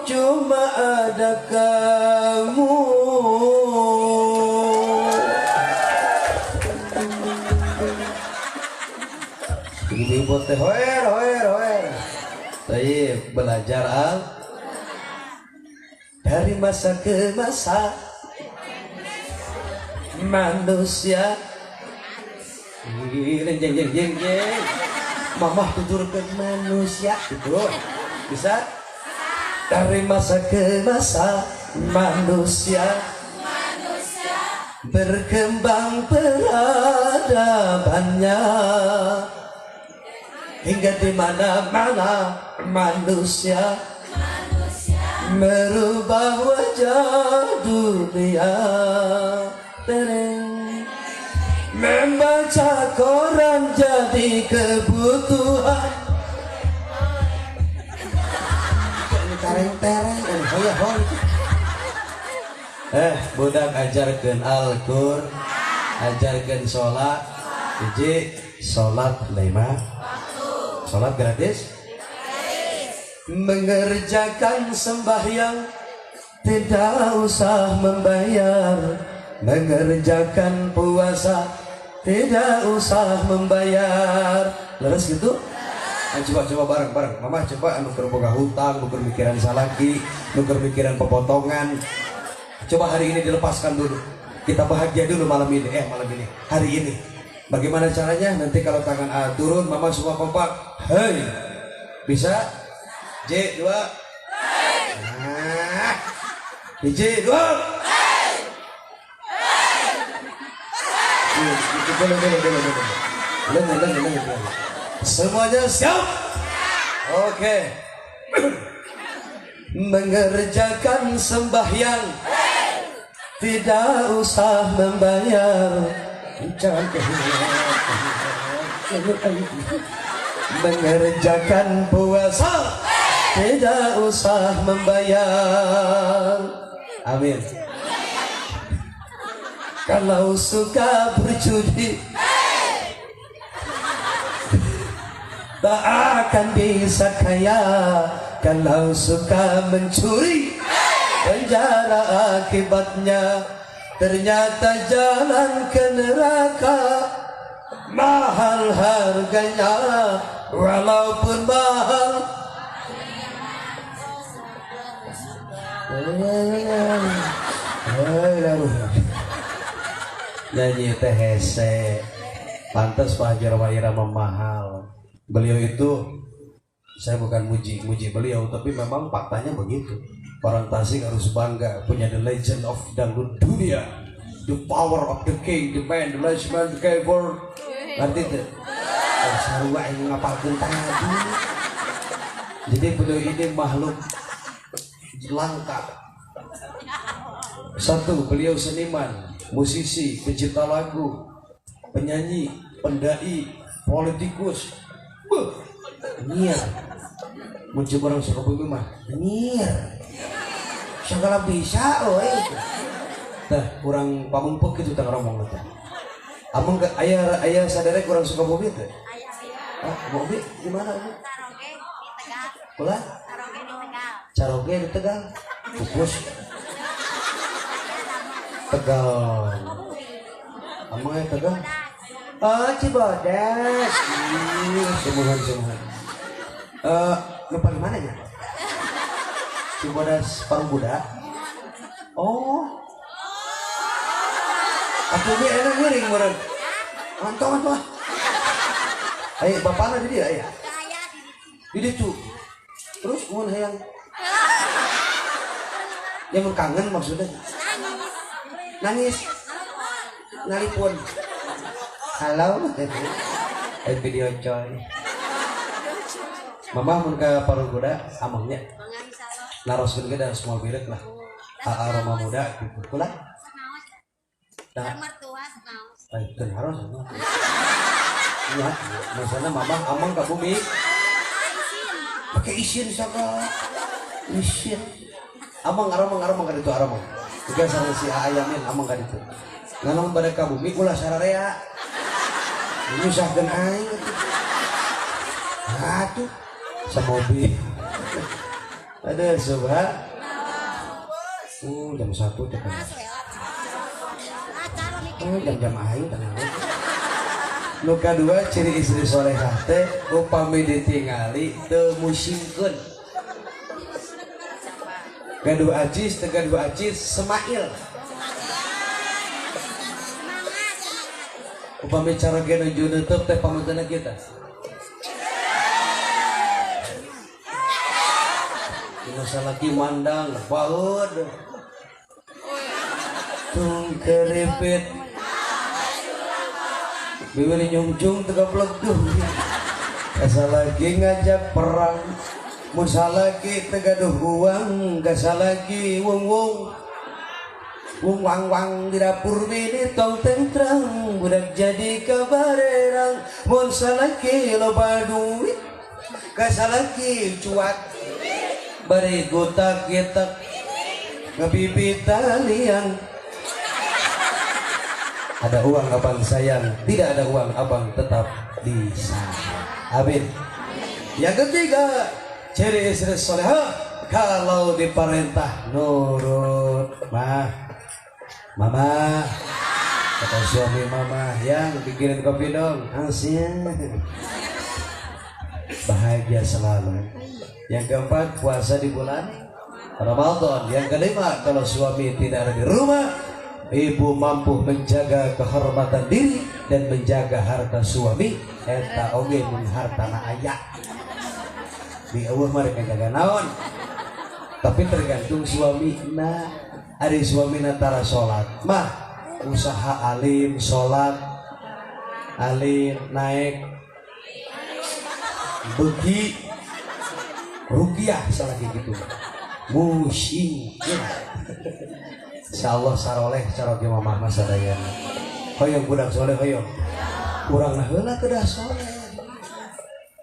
cuma ada kamu. Ibu teh hoer hoer hoer. Tayyib, belajar al dari masa ke masa manusia. Jeng jeng jeng jeng. Mamah tuturkan manusia gitu. Bisa? Dari masa ke masa manusia berkembang peradabannya, hingga di mana-mana manusia merubah wajah dunia. Tereng. Membaca koran jadi kebutuhan. Tereng-tereng, budak ajarkeun Al-Qur'an, ajarkeun sholat, hiji sholat 5 sholat gratis, mengerjakan sembahyang tidak usah membayar, mengerjakan puasa tidak usah membayar. Leres gitu? Coba coba bareng-bareng. Mama coba anu keur boga hutang, nu keur mikiran salaki, nu keur mikiran pepotongan. Coba hari ini dilepaskan dulu. Kita bahagia dulu malam ini, malam ini, hari ini. Bagaimana caranya? Nanti kalau tangan A turun, mama semua kompak. Hei. Bisa? J 2. Nah. J 2. Boleh, boleh, boleh, boleh. Boleh, boleh, boleh. Semuanya siap? Oke. Mengerjakan sembahyang tidak usah membayar. Jangan mengerjakan puasa tidak usah membayar. Amin. Kalau suka berjudi tak akan bisa kaya. Kalau suka mencuri penjara akibatnya. Ternyata jalan ke neraka mahal harganya, walaupun mahal. Nyanyi teh hese, pantas Pak Haji Rhoma Irama mahal. Beliau itu, saya bukan muji-muji beliau, tapi memang faktanya begitu. Orang Tasik harus bangga punya the legend of dangdut dunia, the power of the king, the man, the legend, the keyboard. Ngerti tuh? Sarua yang ngapalkeun tadi. Jadi beliau ini makhluk langka. Satu, beliau seniman, musisi, pencipta lagu, penyanyi, pendai, politikus. Nyir. Muncul orang Sukabumi mah. Nyir. Segala bisa euy. Tah, kurang pamungpek kitu tah ngomong teh. Amung aya aya saderek urang Sukabumi teh? Aya. Ah, Bobi di mana Umi? Caroge di Tegal. Kula? Caroge di Tegal. Caroge di Tegal. Pupus. Tegal. Amung aya Tegal. Oh, Cibodas. Sumuhun sumuhun. Lupa di mana ya? Cibodas Parung Budak. Oh. Atuh ge enak ngiring meureun. Mantap mantap. Ayo bapana di dieu aya. Aya di ditu. Di ditu. Terus mun hayang yang mun kangen maksudnya. Nangis. Nangis. Nalipun. Halo. Video coy. Mama mun ka Parung Kuda amangnya. Naroskeun ge da small birek lah. Aa Roma muda gitu. Kula? Nah, mertua senaos. Teu harus. Ya, maksudnya mamah amang ka bumi. Pakai isin sagala. Isin. Amang aramang aramang ka ditu aramang. Juga sareng si Ayamin amang ka ditu. Ngan bade ka bumi ulah sararea. Nyusahkeun aing. Atuh samobi. Ada subha. Jam 1 teh. Jam-jam aing tenang. Nu kadua ciri istri solehah teh upami ditingali teu musingkeun. Gaduh acis teu gaduh acis semail. Upami cara ge nuju neuteub teh pamunteuna kita. Dina salaki mandang baeud. Tung keripit. Biwiri nyungcung tegaplek duh. Kasalagi ngajak perang, mun salaki tegaduh uang, kasalagi wong-wong. Wong wang-wang di dapur bini tong tentrang, budak jadi kabarerang. Mun salaki loba duit, kasalaki cuat. Bari gotak-getak ngabibita liang. Ada uang abang sayang, tidak ada uang abang tetap disayang. Amin. Yang ketiga, ciri istri soleha kalau diperintah nurut. Mah, mama, kata suami mama yang bikinin kopi dong, asyik. Bahagia selalu. Yang keempat, puasa di bulan Ramadan. Yang kelima, kalau suami tidak ada di rumah, ibu mampu menjaga kehormatan diri dan menjaga harta suami. Eta oge mun hartana aya. Di eueuh mah rek ngajaga naon. Tapi tergantung suamina. Ari suamina tara salat mah usaha alim salat, alim naik beuki rukiah salah gitu. Musing. Insyaallah saroleh caroge mamah mah sadayana. Hoyong budak soleh hoyong. Urang nah heula kedah soleh.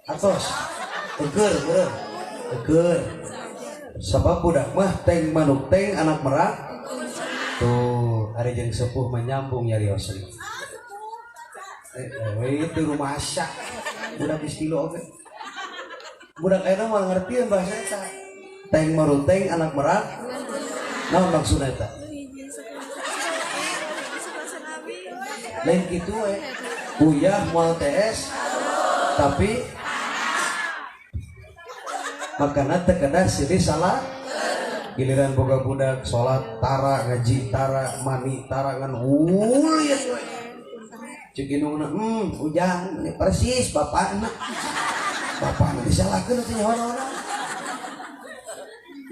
Atos. Eger meureun. Eger. Sabab budak mah teng manuk teng anak merak. Tuh, ari jeung sepuh mah nyambung nyarioseun. Itu rumah asya. Budak geus tilu oge. Budak ayeuna mah ngertieun bahasa eta. Teng maruteng anak merak. Naon maksudna eta? Lain kitu we. Uyah moal TS tapi makana teu kedah silih salah. Giliran boga budak salat tara ngaji tara mani tara ngan ulian we. Ceuk indungna, ujang ini persis bapakna. Bapakna disalahkeun teh nyaho-nyaho.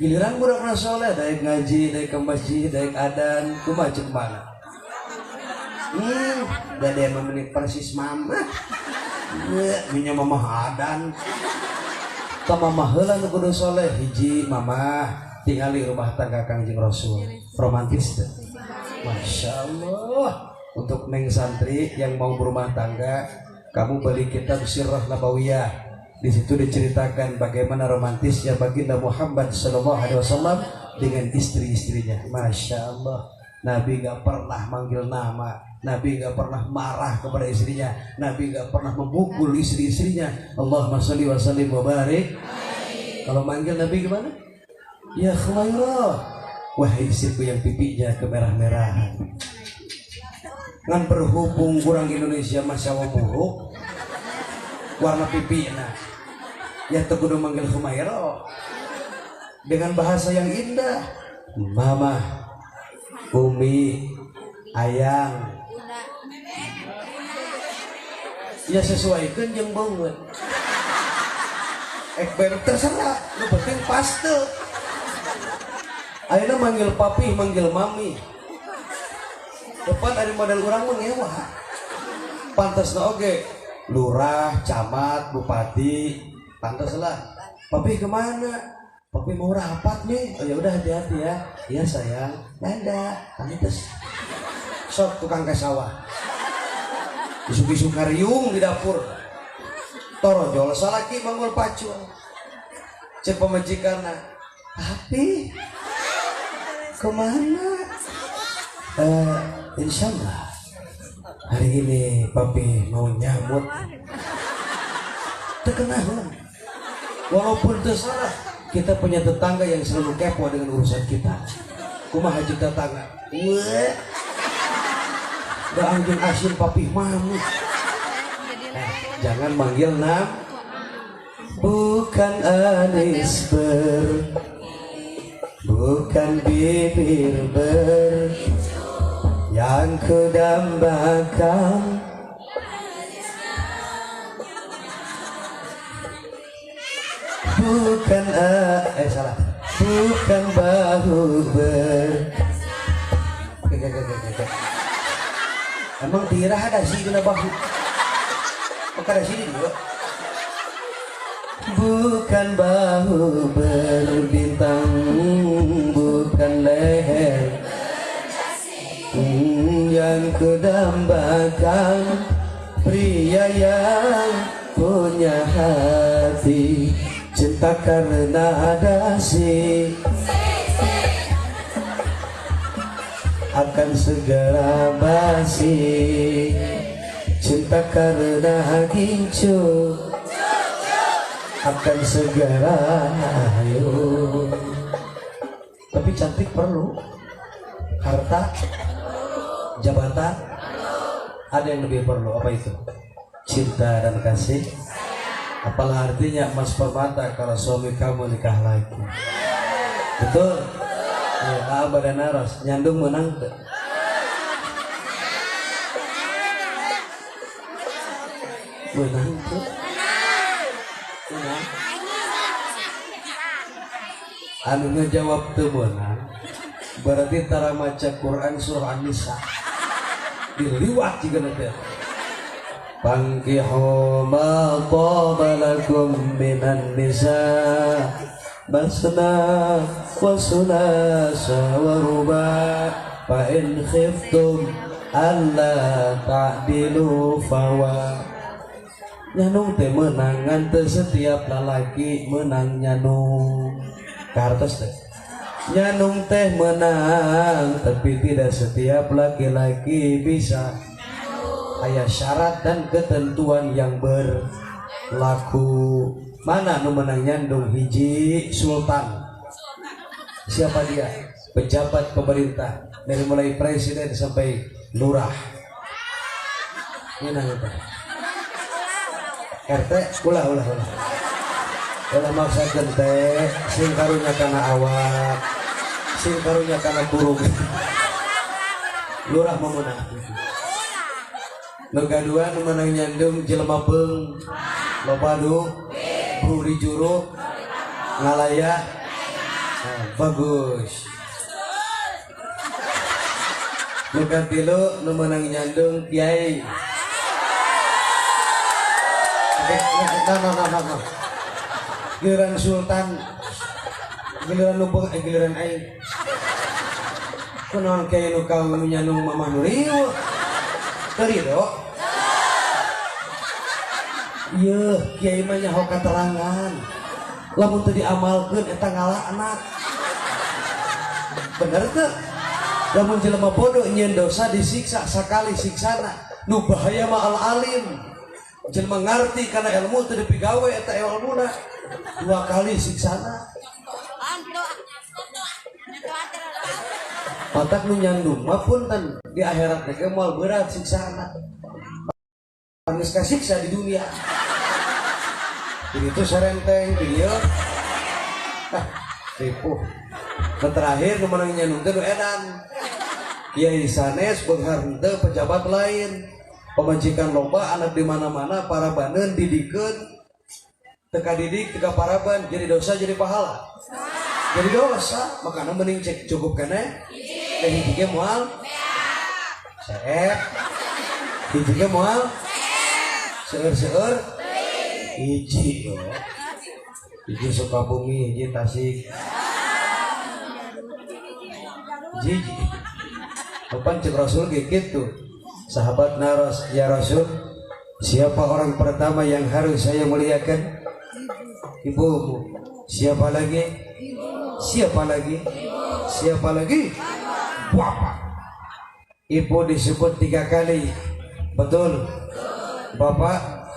Giliran budakna soleh daek ngaji, daek ke masjid, daek adan, kumaha ceuk mana? Dade mah meni persis mama. Minya mama adan. Ka mama heula nu kudu soleh hiji mama tingali rumah tangga Kangjeng Rasul. Romantis teh. Masya Allah. Untuk neng santri yang mau berumah tangga, kamu beli kitab Sirah Nabawiyah. Di situ diceritakan bagaimana romantisnya baginda Muhammad sallallahu alaihi wasallam dengan istri-istrinya. Masya Allah. Nabi gak pernah manggil nama, Nabi gak pernah marah kepada istrinya, Nabi gak pernah memukul istri-istrinya. Allahumma sholli wa sallim wa barik. Kalau manggil Nabi gimana? Ya Khumairah, wahai istriku yang pipinya kemerah-merahan. Ngan berhubung kurang Indonesia masya Allah buruk warna pipinya, ya teu kudu manggil Khumairah dengan bahasa yang indah. Mama, Umi, Ayang, ya sesuaikan jeung beungeut. Ekber terserah, nu penting paste. Ayeuna manggil papi, manggil mami. Depan ada model urang mah ngewa. Pantasna oge lurah, camat, bupati, pantas lah. Papi kemana? Papi mau rapat nih. Oh ya udah hati-hati ya. Iya sayang. Dadah. Pantes. Sok tukang ke sawah. Isuk-isuk ngariung di dapur. Torojol salaki manggul pacul. Cek pamajikanna, "Papi, kemana?" Insyaallah hari ini papi mau nyamut. Terkenal. Walaupun tersalah, kita punya tetangga yang selalu kepo dengan urusan kita. Kumaha jeung tetangga? Weh. Da anjeun asin papi mami. Nah, jangan manggil nam. Bukan anis ber, bukan bibir ber, yang kudambakan. Bukan salah. Bukan bahu ber. Emang dirah ada sih guna bahu. Maka ada sini juga. Bukan bahu berbintang, bukan leher yang kudambakan, pria yang punya hati cinta karena dasi akan segera basi, cinta karena gincu akan segera ayo. Tapi cantik perlu, harta, jabatan, ada yang lebih perlu, apa itu? Cinta dan kasih. Apalah artinya emas permata kalau suami kamu nikah lagi. Betul? Ya, badan aros, nyandung menang tuh. Menang tuh. Menang. Anu ngejawab teu meunang, berarti tara maca Quran surah An-Nisa. Diliwat jiga teh. Fankihu ma taba lakum minan nisa masna wa sulasa wa ruba fa in khiftum alla ta'dilu fawa. Nyanung teh menangan teh setiap lalaki menang nyanung. Kartos teh nyanung teh menang, tapi tidak setiap laki-laki bisa. Aya syarat dan ketentuan yang berlaku. Mana nu menang nyandung? Hiji sultan. Siapa dia? Pejabat pemerintah dari mulai presiden sampai lurah. Menang itu. RT ulah ulah ulah. Ulah maksakeun teh sing karunya kana awak, sing karunya kana kurung. Lurah mah meunang. Nu kadua nu meunang nyandung jelema beung, loba du, buru di juru, ngalaya. Nah, bagus. Nu katilu nu meunang nyandung kiai. No. Giliran sultan, giliran nu beung, giliran aing. Kunaon kiai nu kau nu nyandung mamah nu riweuh. Teu ridho? Yeuh, kiai mah nyaho katerangan. Lamun teu diamalkeun eta ngalaknat. Bener teu? Lamun jelema bodoh nyieun dosa disiksa sakali siksana. Nu bahaya mah al-alim. Jelema ngarti kana ilmu teu dipigawe eta ilmuna. Dua kali siksana. Matak nu nyandung mah punten di akhirat teh moal berat siksana. Geus kasiksa di dunia. Jadi itu sarenteng di dieu. Ah, ripuh. Nu terakhir nu meunang nyandung teh nu edan. Kiai sanes beunghar henteu pejabat lain. Pamajikan loba anak di mana-mana para baneun didikeun. Teu kadidik teu kaparaban jadi dosa jadi pahala. Jadi dosa, makana mending cek cukup keneh. Hiji ge moal seep, hiji ge moal seueur-seueur hiji yo. Hiji Sukabumi, hiji Tasik, hiji. Kapan cek Rasul ge kitu. Sahabat naros, ya Rasul, siapa orang pertama yang harus saya muliakan? Ibumu. Siapa lagi? Siapa lagi? Siapa lagi? Bapak. Ibu disebut 3 kali. Betul? Bapak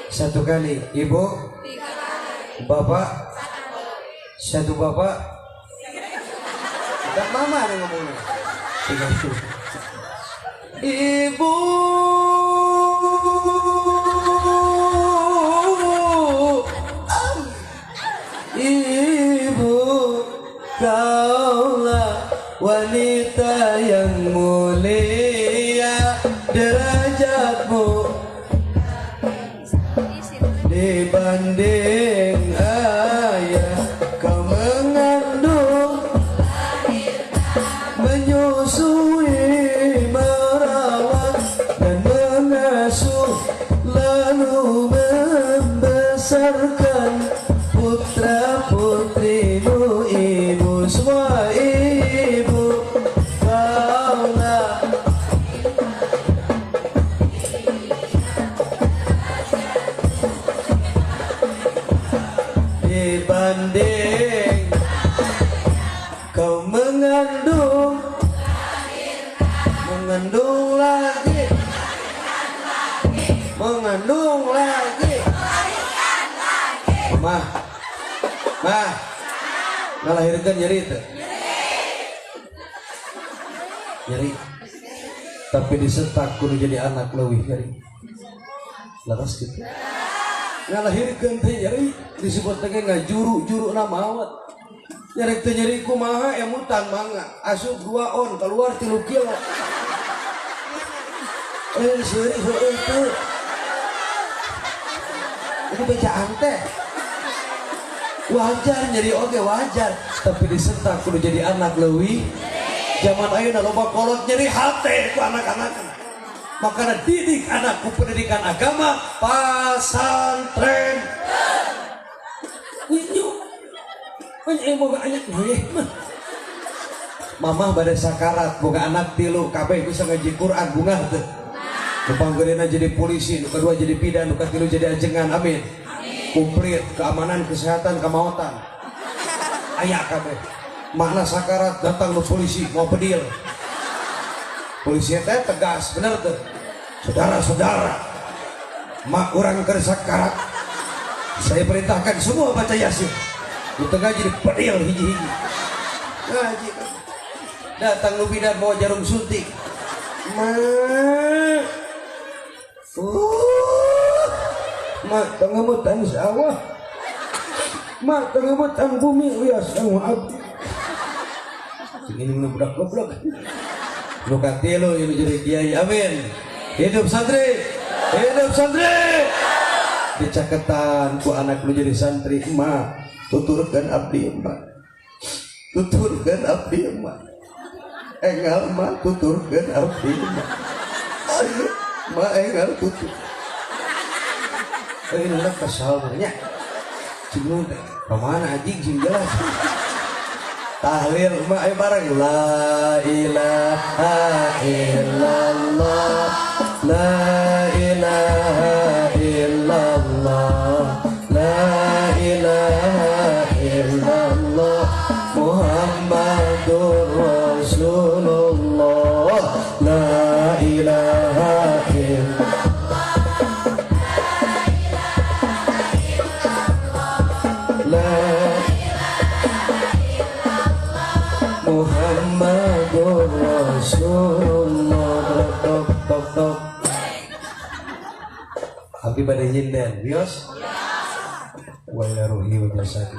1 kali. Ibu 3 kali. Bapak 1 bapak. Dan mama nih ngomongnya. 3. Ibu ibu kaulah wanita yang mulia, derajatmu dibanding ayah. Kau mengandung, menyusui, merawat dan mengasuh, lalu membesarkan putra putrimu. Ibu semua ibu kaulah. Dibanding kau mengandung, mengandung lagi, mengandung lagi. Mah, mah, ngalahirkan nyeri itu, nyeri. Tapi disentak kudu jadi anak leuwih nyeri. Laras gitu. Ngalahirkan teh nyeri, disebut teh ngajuru-juru na maot. Nyeri teh nyeri kumaha emutan mangga, asup 2 on keluar 3 kilo. Seuri heueuh teu. Ini bacaan teh. Wajar nyeri oge wajar, tapi disentak kudu jadi anak leuwih. Zaman ayeuna loba kolot nyeri hate ku anak-anak. Makanya didik anakku pendidikan agama pasantren. Ninyu. Boga anak mah. Mamah bade sakarat boga anak 3 kabeh bisa ngaji Quran bungah teu. Nu panggeureuna jadi polisi, nu kadua jadi bidan, nu katilu jadi ajengan. Amin. Komplit keamanan, kesehatan, kemautan. Aya kabeh. Makna sakarat datang nu polisi mau bedil. Polisi teh tegas, bener tuh. Saudara-saudara, mak urang keur sakarat. Saya perintahkan semua baca Yasin. Di tengah jadi bedil hiji-hiji. Ngaji. Datang nu bidan bawa jarum suntik. Mak. Mak tengemutan sawah. Mak tengemutan bumi wias anu abdi. Ini budak goblok. Nu katilu ieu jadi kiai. Amin. Hidup santri. Hidup santri. Dicaketan ku anak lu jadi santri. Emak, tuturkeun abdi emak. Tuturkeun abdi emak. Engal emak tuturkeun abdi emak. Emak engal tutur. Ini udah kesal nya. Cing teh ka mana anjing sing jelas. Tahlil emak ayo bareng la ilaha illallah, la ilaha illallah, la ilaha illallah, Muhammadur Rasulullah, la ilaha illallah. Muhammadur Rasulullah. Tok tok tok. Abdi bade nyinden, wios? Wa ila ruhi wa jasadi.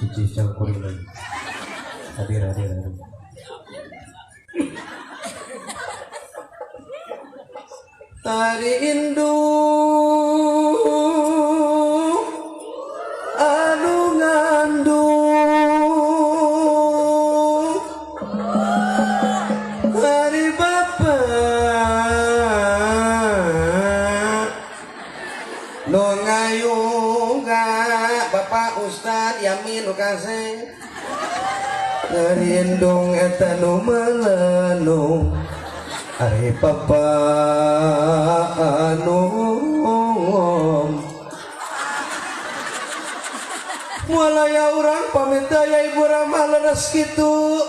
Suci cangkuring. Hadir hadir hadir. Tari induk anu ngandung hari bapak nu ngayungga bapak ustad yamin nu kasih ngarindung eta nu melenung Ari papa anu mulaya urang pamit ya ibu ramah leres kitu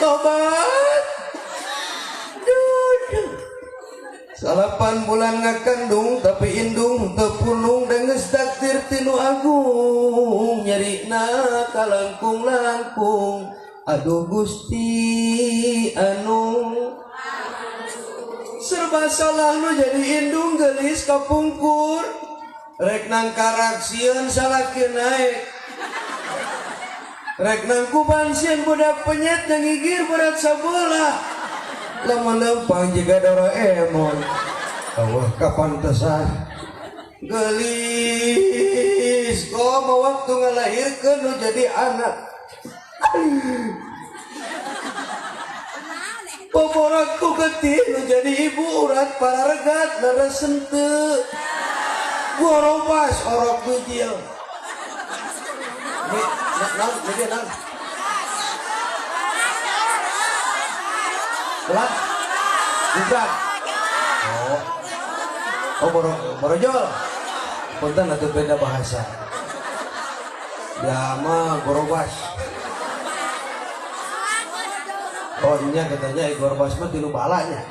tobat. Duh. 8 bulan ngakandung tapi indung teu punung geus takdir tinu agung nyerina kalangkung-langkung aduh Gusti anu serba salah nu jadi indung geulis kapungkur rek nang karak sieun salaki naek rek nang kuban sieun budak penyet ngigir berat sabelah lamun lempang jiga Doraemon Allah kapantesan gelis komo waktu ngalahirkeun nu jadi anak poporakku getih nu jadi ibu urat para regat leres henteu gorobas orok bijil naon jadi naon ulah bukan oh borojol punten atuh beda bahasa ya mah gorobas oh nya katanya gorobas mah tilu balanya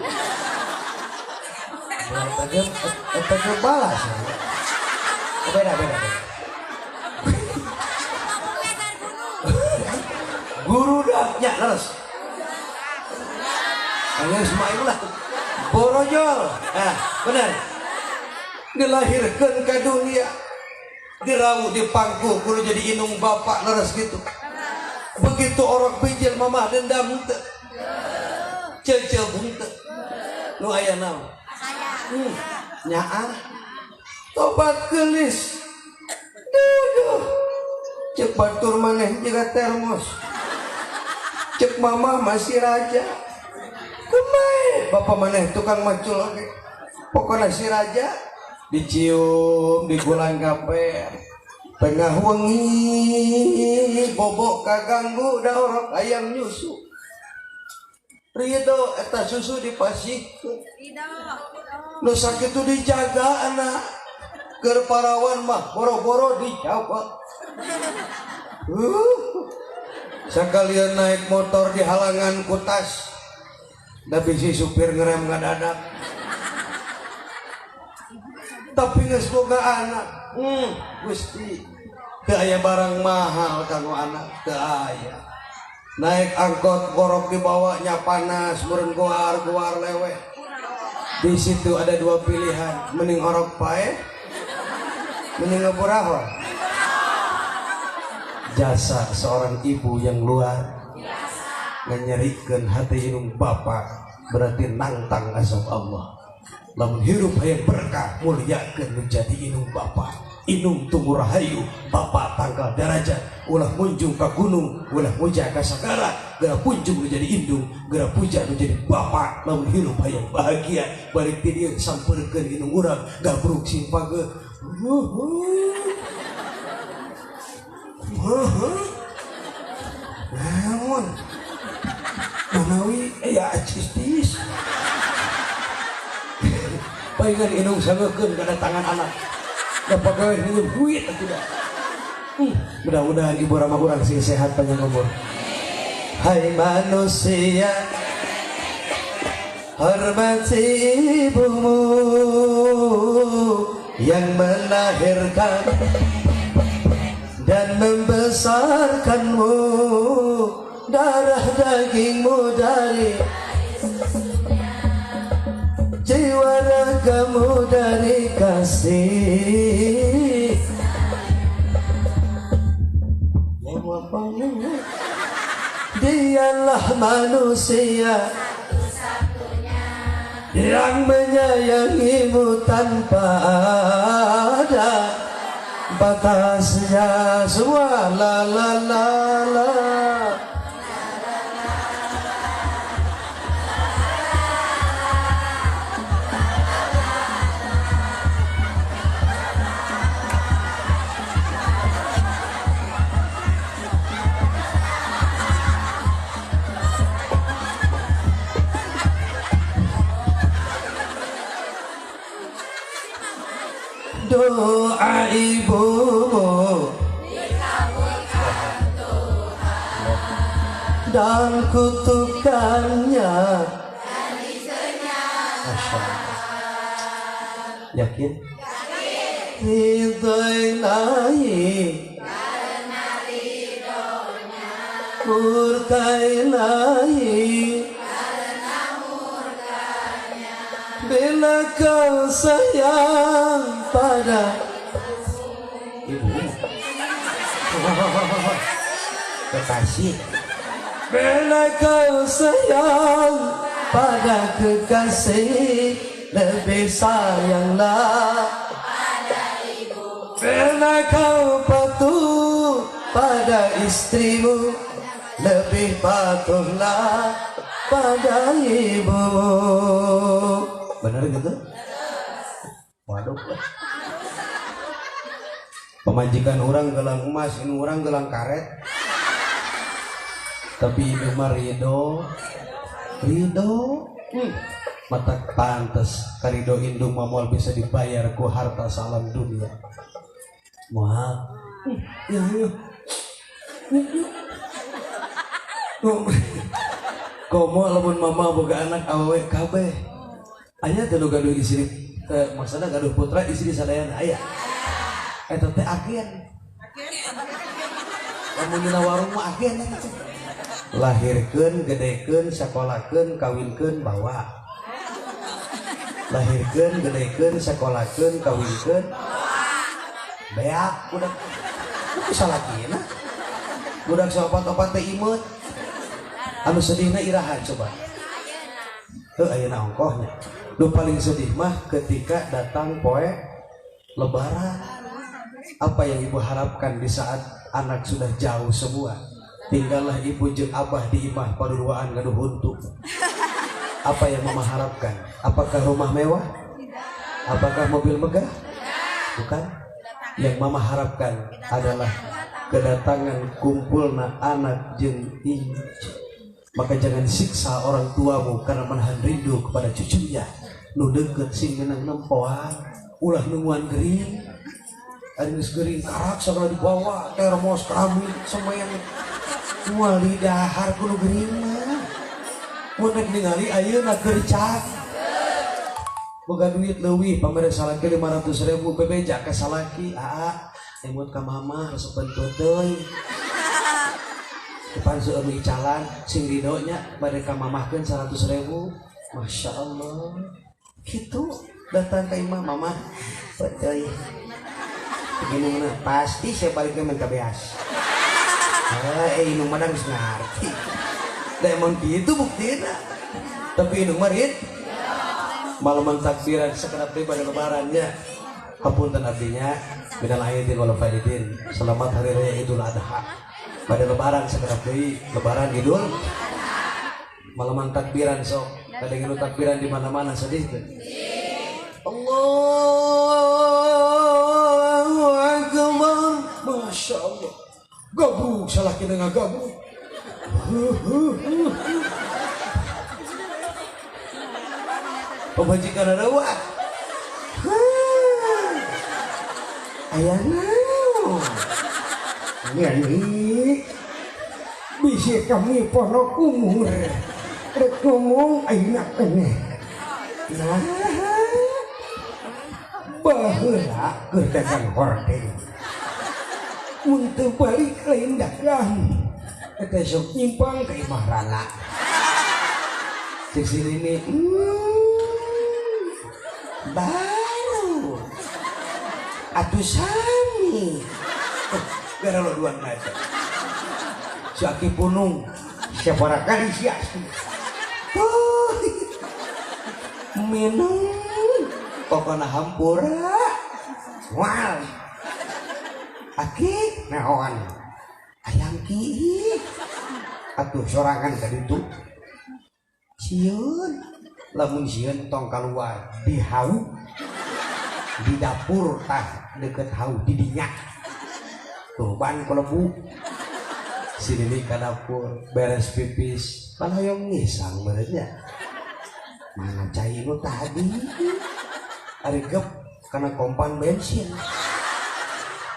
eta ge balas oh, beda guru dah nya leres Ismail lah borojol benar dilahirkan ke dunia dirawu dipangku kudu jadi inung bapak leres gitu begitu orang bijil mamah dendam teu ceuceul henteu nu aya naon nyaah tobat geulis duh ceuk batur maneh jiga termos ceuk mamah masih raja kumae bapak maneh tukang macul oge pokona si raja dicium digulang kape tengah wengi bobok kaganggu da orok ayam nyusu ridho eta susu dipasihkeun nu sakitu dijaga anak keur parawan mah boro-boro dijawab sakalian naik motor di halangan ku tas tapi si supir ngerem ngadadak tapi geus boga anak Gusti teu aya barang mahal kanggo anak teu aya naik angkot borok dibawanya panas meureun goar-goar leweh di situ ada dua pilihan mending orok pae mending ngeburahon jasa seorang ibu yang luar menyerikkan hati indung bapak berarti nantang azab Allah lamun hirup hayang berkah muliakeun menjadi indung bapak indung tunggu rahayu bapak tangkal derajat ulah munjung ka gunung ulah muja ka sagara geura punjung menjadi indung geura puja menjadi bapak lamun hirup hayang bahagia balik ti dieu sampeurkeun indung urang gabruk sing pageuh naon manawi ya acis palingan indung sangekeun kana tangan anak da pagawe minjem duit atuh da. Mudah-mudahan ibu ramah urang sing sehat panjang umur. Hai manusia hormati ibumu yang melahirkan dan membesarkanmu darah dagingmu dari jiwa ragamu dari kasih. Dialah manusia yang menyayangimu tanpa ada batasnya. Semua la la la la. Doa ibumu dikabulkan Tuhan, dan kutukannya dari senyap. Masya Allah. Yakin? Ridho Ilahi, karena ridhonya. Murka Ilahi, karena murkanya. Bila kau sayang pada ibu, kekasih. Bila kau sayang pada kekasih, lebih sayanglah pada ibu. Bila kau patuh pada istrimu, lebih patuhlah pada ibu. Benar gitu? Waduh. Pemajikan orang gelang emas, ini orang gelang karet. Tapi ibu mah ridho, ridho. Mata pantes karido indung mamual bisa dibayar ku harta salam dunia. Moal. Ya ya. Komo lamun mama boga anak awewe kabeh. Aya teh nu gaduh istri, maksudna gaduh putra istri sadayana aya. Eta teh agen. Lamun dina warung mah agen eta teh. Lahirkeun, gedekeun, sakolakeun, kawinkeun, bawa. Lahirkeun, gedekeun, sakolakeun, kawinkeun, beak budak. Ku salakina. Budak saopat-opat teh imeut. Anu sedihna iraha coba. Heuh ayeuna ongkohnya. Nu paling sedih mah ketika datang poe lebaran. Apa yang ibu harapkan di saat anak sudah jauh semua? Tinggallah ibu jeung abah di imah paduduaan gaduh huntu. Apa yang mama harapkan? Apakah rumah mewah? Apakah mobil megah? Bukan. Yang mama harapkan adalah kedatangan kumpulna anak jeung incu. Maka jangan siksa orang tuamu karena menahan rindu kepada cucunya. Nu deukeut sing meunang nempoan, ulah nungguan gering. Ari geus gering karak sagala dibawa, termos, keramik, semen. Moal didahar ku nu gering mah. Mun rek ningali ayeuna keur cak. Boga duit leuwih pamere salaki 500.000 bebeja ka salaki, aa emut ka mama resepeun teuy. Depan seueur nu icalan sing ridho nya bade ka mamahkeun 100.000. Masya Allah. Kitu datang ka imah mamah teuy. Begini mana pasti saya baliknya minta beas. Indung mah geus ngarti. Da emang kitu buktina. Tapi indung mah rid malaman takbiran sekedap deui pada lebarannya. Hapunten abdinya minal aidin wal faidin. Selamat hari raya Idul Adha. Pada lebaran sekedap deui lebaran Idul. Malaman takbiran sok. Kadang nu takbiran di mana-mana sedih teh. Allahu Akbar. Masya Allah. Gabruk salah kita ngagabruk. Pemajikan ada wat. Ayah naon. Ini bisa kami ponok umur. Rek ngomong ayeuna keneh. Nah, baheula keur dagang hordeng. Mun teu balik lain dagang. Eta sok nyimpang ka imah rana. Cek si Nini, baru atuh sami. Gara lo dua ngaca. Si Aki Punung sabaraha kali si Aki. Minum pokona hampura. Wal. Aki naon? Ayang ki. Atuh sorangan ka ditu. Sieun. Lamun sieun tong kaluar di hau. Di dapur tah deket hau di dinya. Kurban kelebu. Si Nini ka dapur beres pipis, pan hoyong ngisang meureun nya. Mana cai nu tadi? Ari gep Karena kompan bensin.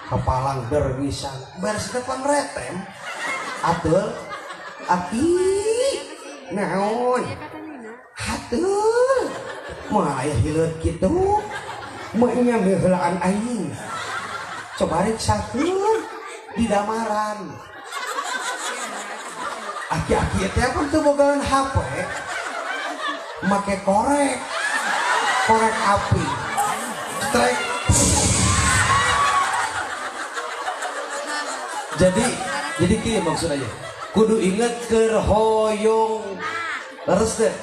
Kepalang derwisan. Beres depan retem. Atul aki naon. Hatul. Moal aya hileut kitu. Moal nya meuheulaan aing. Coba rek sakeun di damaran. Aki-aki teh pun teu bogaan HP. Make korek. Korek api. Strike. Jadi kieu maksudnya. Kudu inget keur hoyong. Terus deh.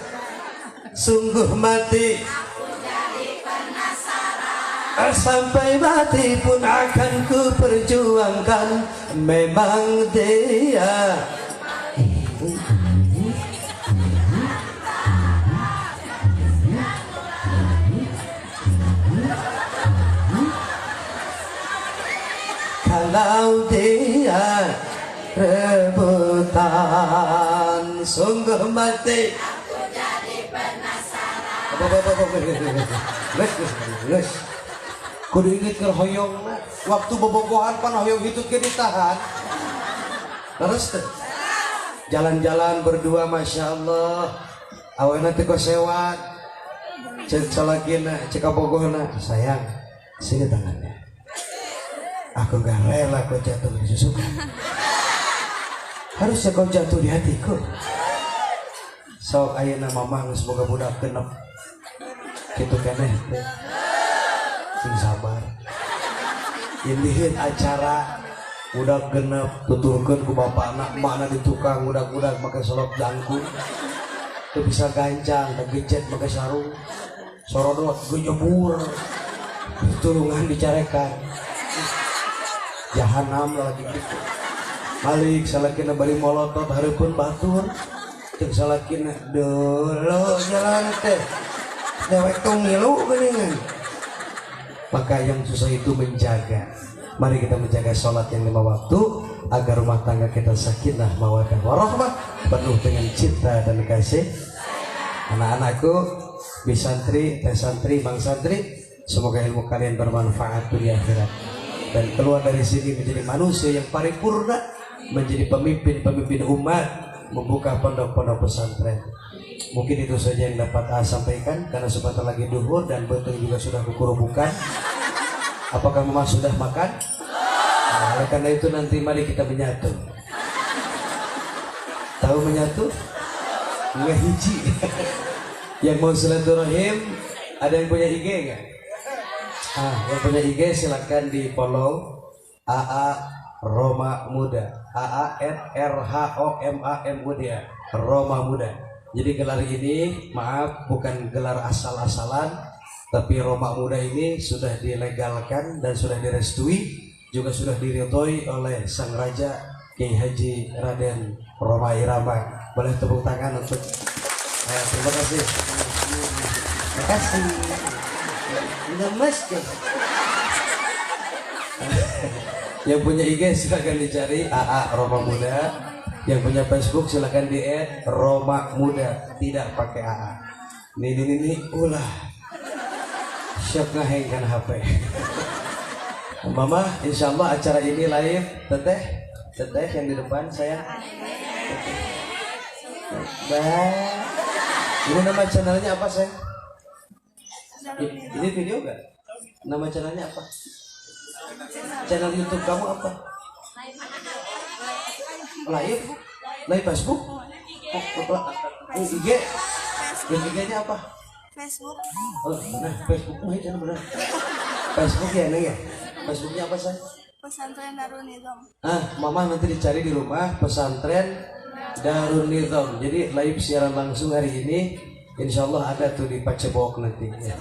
Sungguh mati aku jadi penasaran. Sampai mati pun akan ku perjuangkan. Memang dia kalau dia rebutan. Sungguh mati aku jadi penasaran. Geus. Kudu inget keur hoyongna. Waktu bobogohan pan hoyong hitut ge ditahan. Terus teh. Jalan-jalan berdua Masya Allah. Awena teh kosewat. Cek salakina, cek kabogohna, sayang, sini tangannya. Aku gak rela kau jatuh di susukan. Harusnya kau jatuh di hatiku. Sok ayeuna mamah geus boga budak genep. Kitu keneh teh. Sing sabar. Indihin acara budak genep tuturkeun ku bapana, emakna di tukang budak-budak make solok jangkung. Teu bisa gancang, teu gecet make sarung. Sorodot genyebur. Tulungan dicarekan. Jahanam lagi gitu. Balik salakina bari molotot hareupeun batur. Ceuk salakina deulo jalan teh. Dewek tong ngilu geuningan. Maka yang susah itu menjaga. Mari kita menjaga sholat yang 5 waktu agar rumah tangga kita sakinah mawaddah warahmah, penuh dengan cinta dan kasih. Anak-anakku, bisantri, teh santri, bang santri, semoga ilmu kalian bermanfaat dunia akhirat. Dan keluar dari sini menjadi manusia yang paripurna, menjadi pemimpin-pemimpin umat, membuka pondok-pondok pesantren. Mungkin itu saja yang dapat saya sampaikan karena sebentar lagi duhur dan betul juga sudah kukurubukan. Apakah mama sudah makan? Nah, oleh karena itu nanti mari kita menyatu. Tahu menyatu? Ngehiji. Yang mau silaturahim, ada yang punya IG nggak? Ah, yang punya IG silakan di follow AA Roma Muda, AA @RHOMAMUDA, Roma Muda. Jadi gelar ini maaf bukan gelar asal-asalan, tapi Roma Muda ini sudah dilegalkan dan sudah direstui, juga sudah diridhoi oleh Sang Raja Kiai Haji Raden Rhoma Irama. Boleh tepuk tangan untuk terima kasih. Terima kasih. Lemes. Yang punya IG silakan dicari AA Roma Muda. Yang punya Facebook silakan di add Roma Muda, tidak pakai AA. Nih ulah. Syok ngahengkan HP. Mama, insya Allah acara ini live. Teteh, teteh yang di depan saya. Bye. Ini nama channelnya apa sayang? Ini video gak? Nama channelnya apa? Channel YouTube kamu apa? Live? Live Facebook? Oh, IG? IG-nya apa? Facebook. Oh, nah Facebook mah jangan benar. Facebook ya, Neng ya? Facebooknya apa sayang? Pesantren Darun Nizam. Ah, mama nanti dicari di rumah Pesantren Darun Nizam. Jadi live siaran langsung hari ini, insya Allah ada tuh di Pacebok nanti. Ya.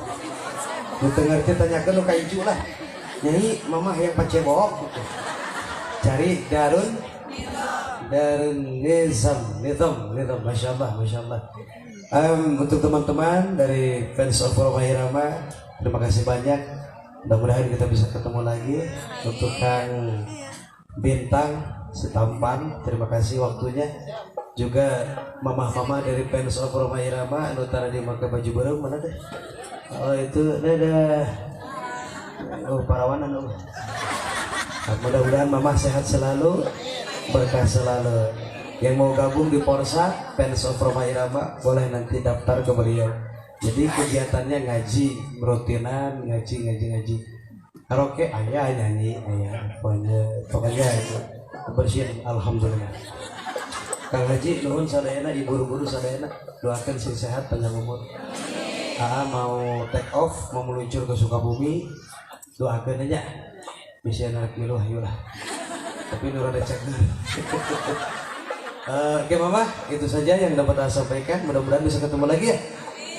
Nu teu ngerti tanyakeun nu ka Icu lah. Nyai, mama yang Pacebok gitu. Cari Darun Nizam, Nizam, Nizam, masya Allah, masya Allah. Untuk teman-teman dari fans of Rhoma Irama, terima kasih banyak. Mudah-mudahan kita bisa ketemu lagi. Untuk Kang Bintang Setampan, terima kasih waktunya. Juga mamah-mama dari fans of Rhoma Irama, anu tara di make baju bareng mana deh? Oh itu, dadah. Oh, parawanan oh. Nah, mudah-mudahan Mama sehat selalu, berkah selalu. Yang mau gabung di Porsa, Fans of Rhoma Irama, boleh nanti daftar ke beliau. Jadi kegiatannya ngaji, rutinan, ngaji, ngaji, ngaji. Karaoke, ayah nyanyi, ayah. Pokoknya itu bersihin, alhamdulillah. Kang Haji, nuhun sadayana, ibu guru sadayana, doakan sing sehat panjang umur. Aa mau take off, mau meluncur ke Sukabumi, doakan aja. Bisa narik milu ayolah. Tapi nu rada cager. Oke Mama, itu saja yang dapat saya sampaikan. Mudah-mudahan bisa ketemu lagi ya.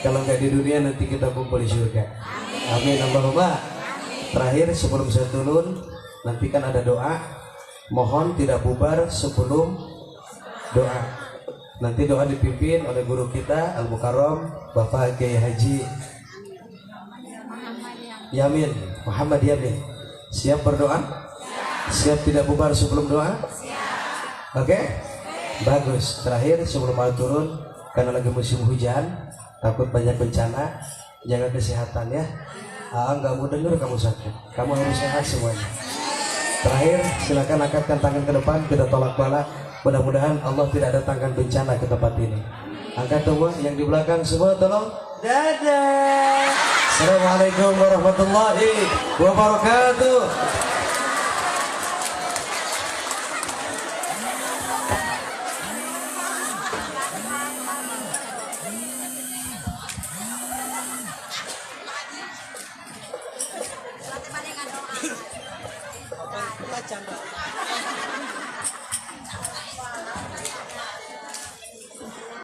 Kalau nggak di dunia nanti kita kumpul di surga. Amin Allahumma. Terakhir sebelum saya turun, nanti kan ada doa. Mohon tidak bubar sebelum doa. Nanti doa dipimpin oleh guru kita Al Mukarram Bapak Kiai Haji Yamin, Muhammad Yamin. Siap berdoa? Siap tidak bubar sebelum doa? Oke? Bagus. Terakhir sebelum mau turun, karena lagi musim hujan, takut banyak bencana, jaga kesehatan ya. Nggak mau dengar kamu sakit, kamu harus sehat semuanya. Terakhir silakan angkatkan tangan ke depan, kita tolak bala. Mudah-mudahan Allah tidak datangkan bencana ke tempat ini. Angkat semua, yang di belakang semua tolong. Dadah. Assalamualaikum warahmatullahi wabarakatuh.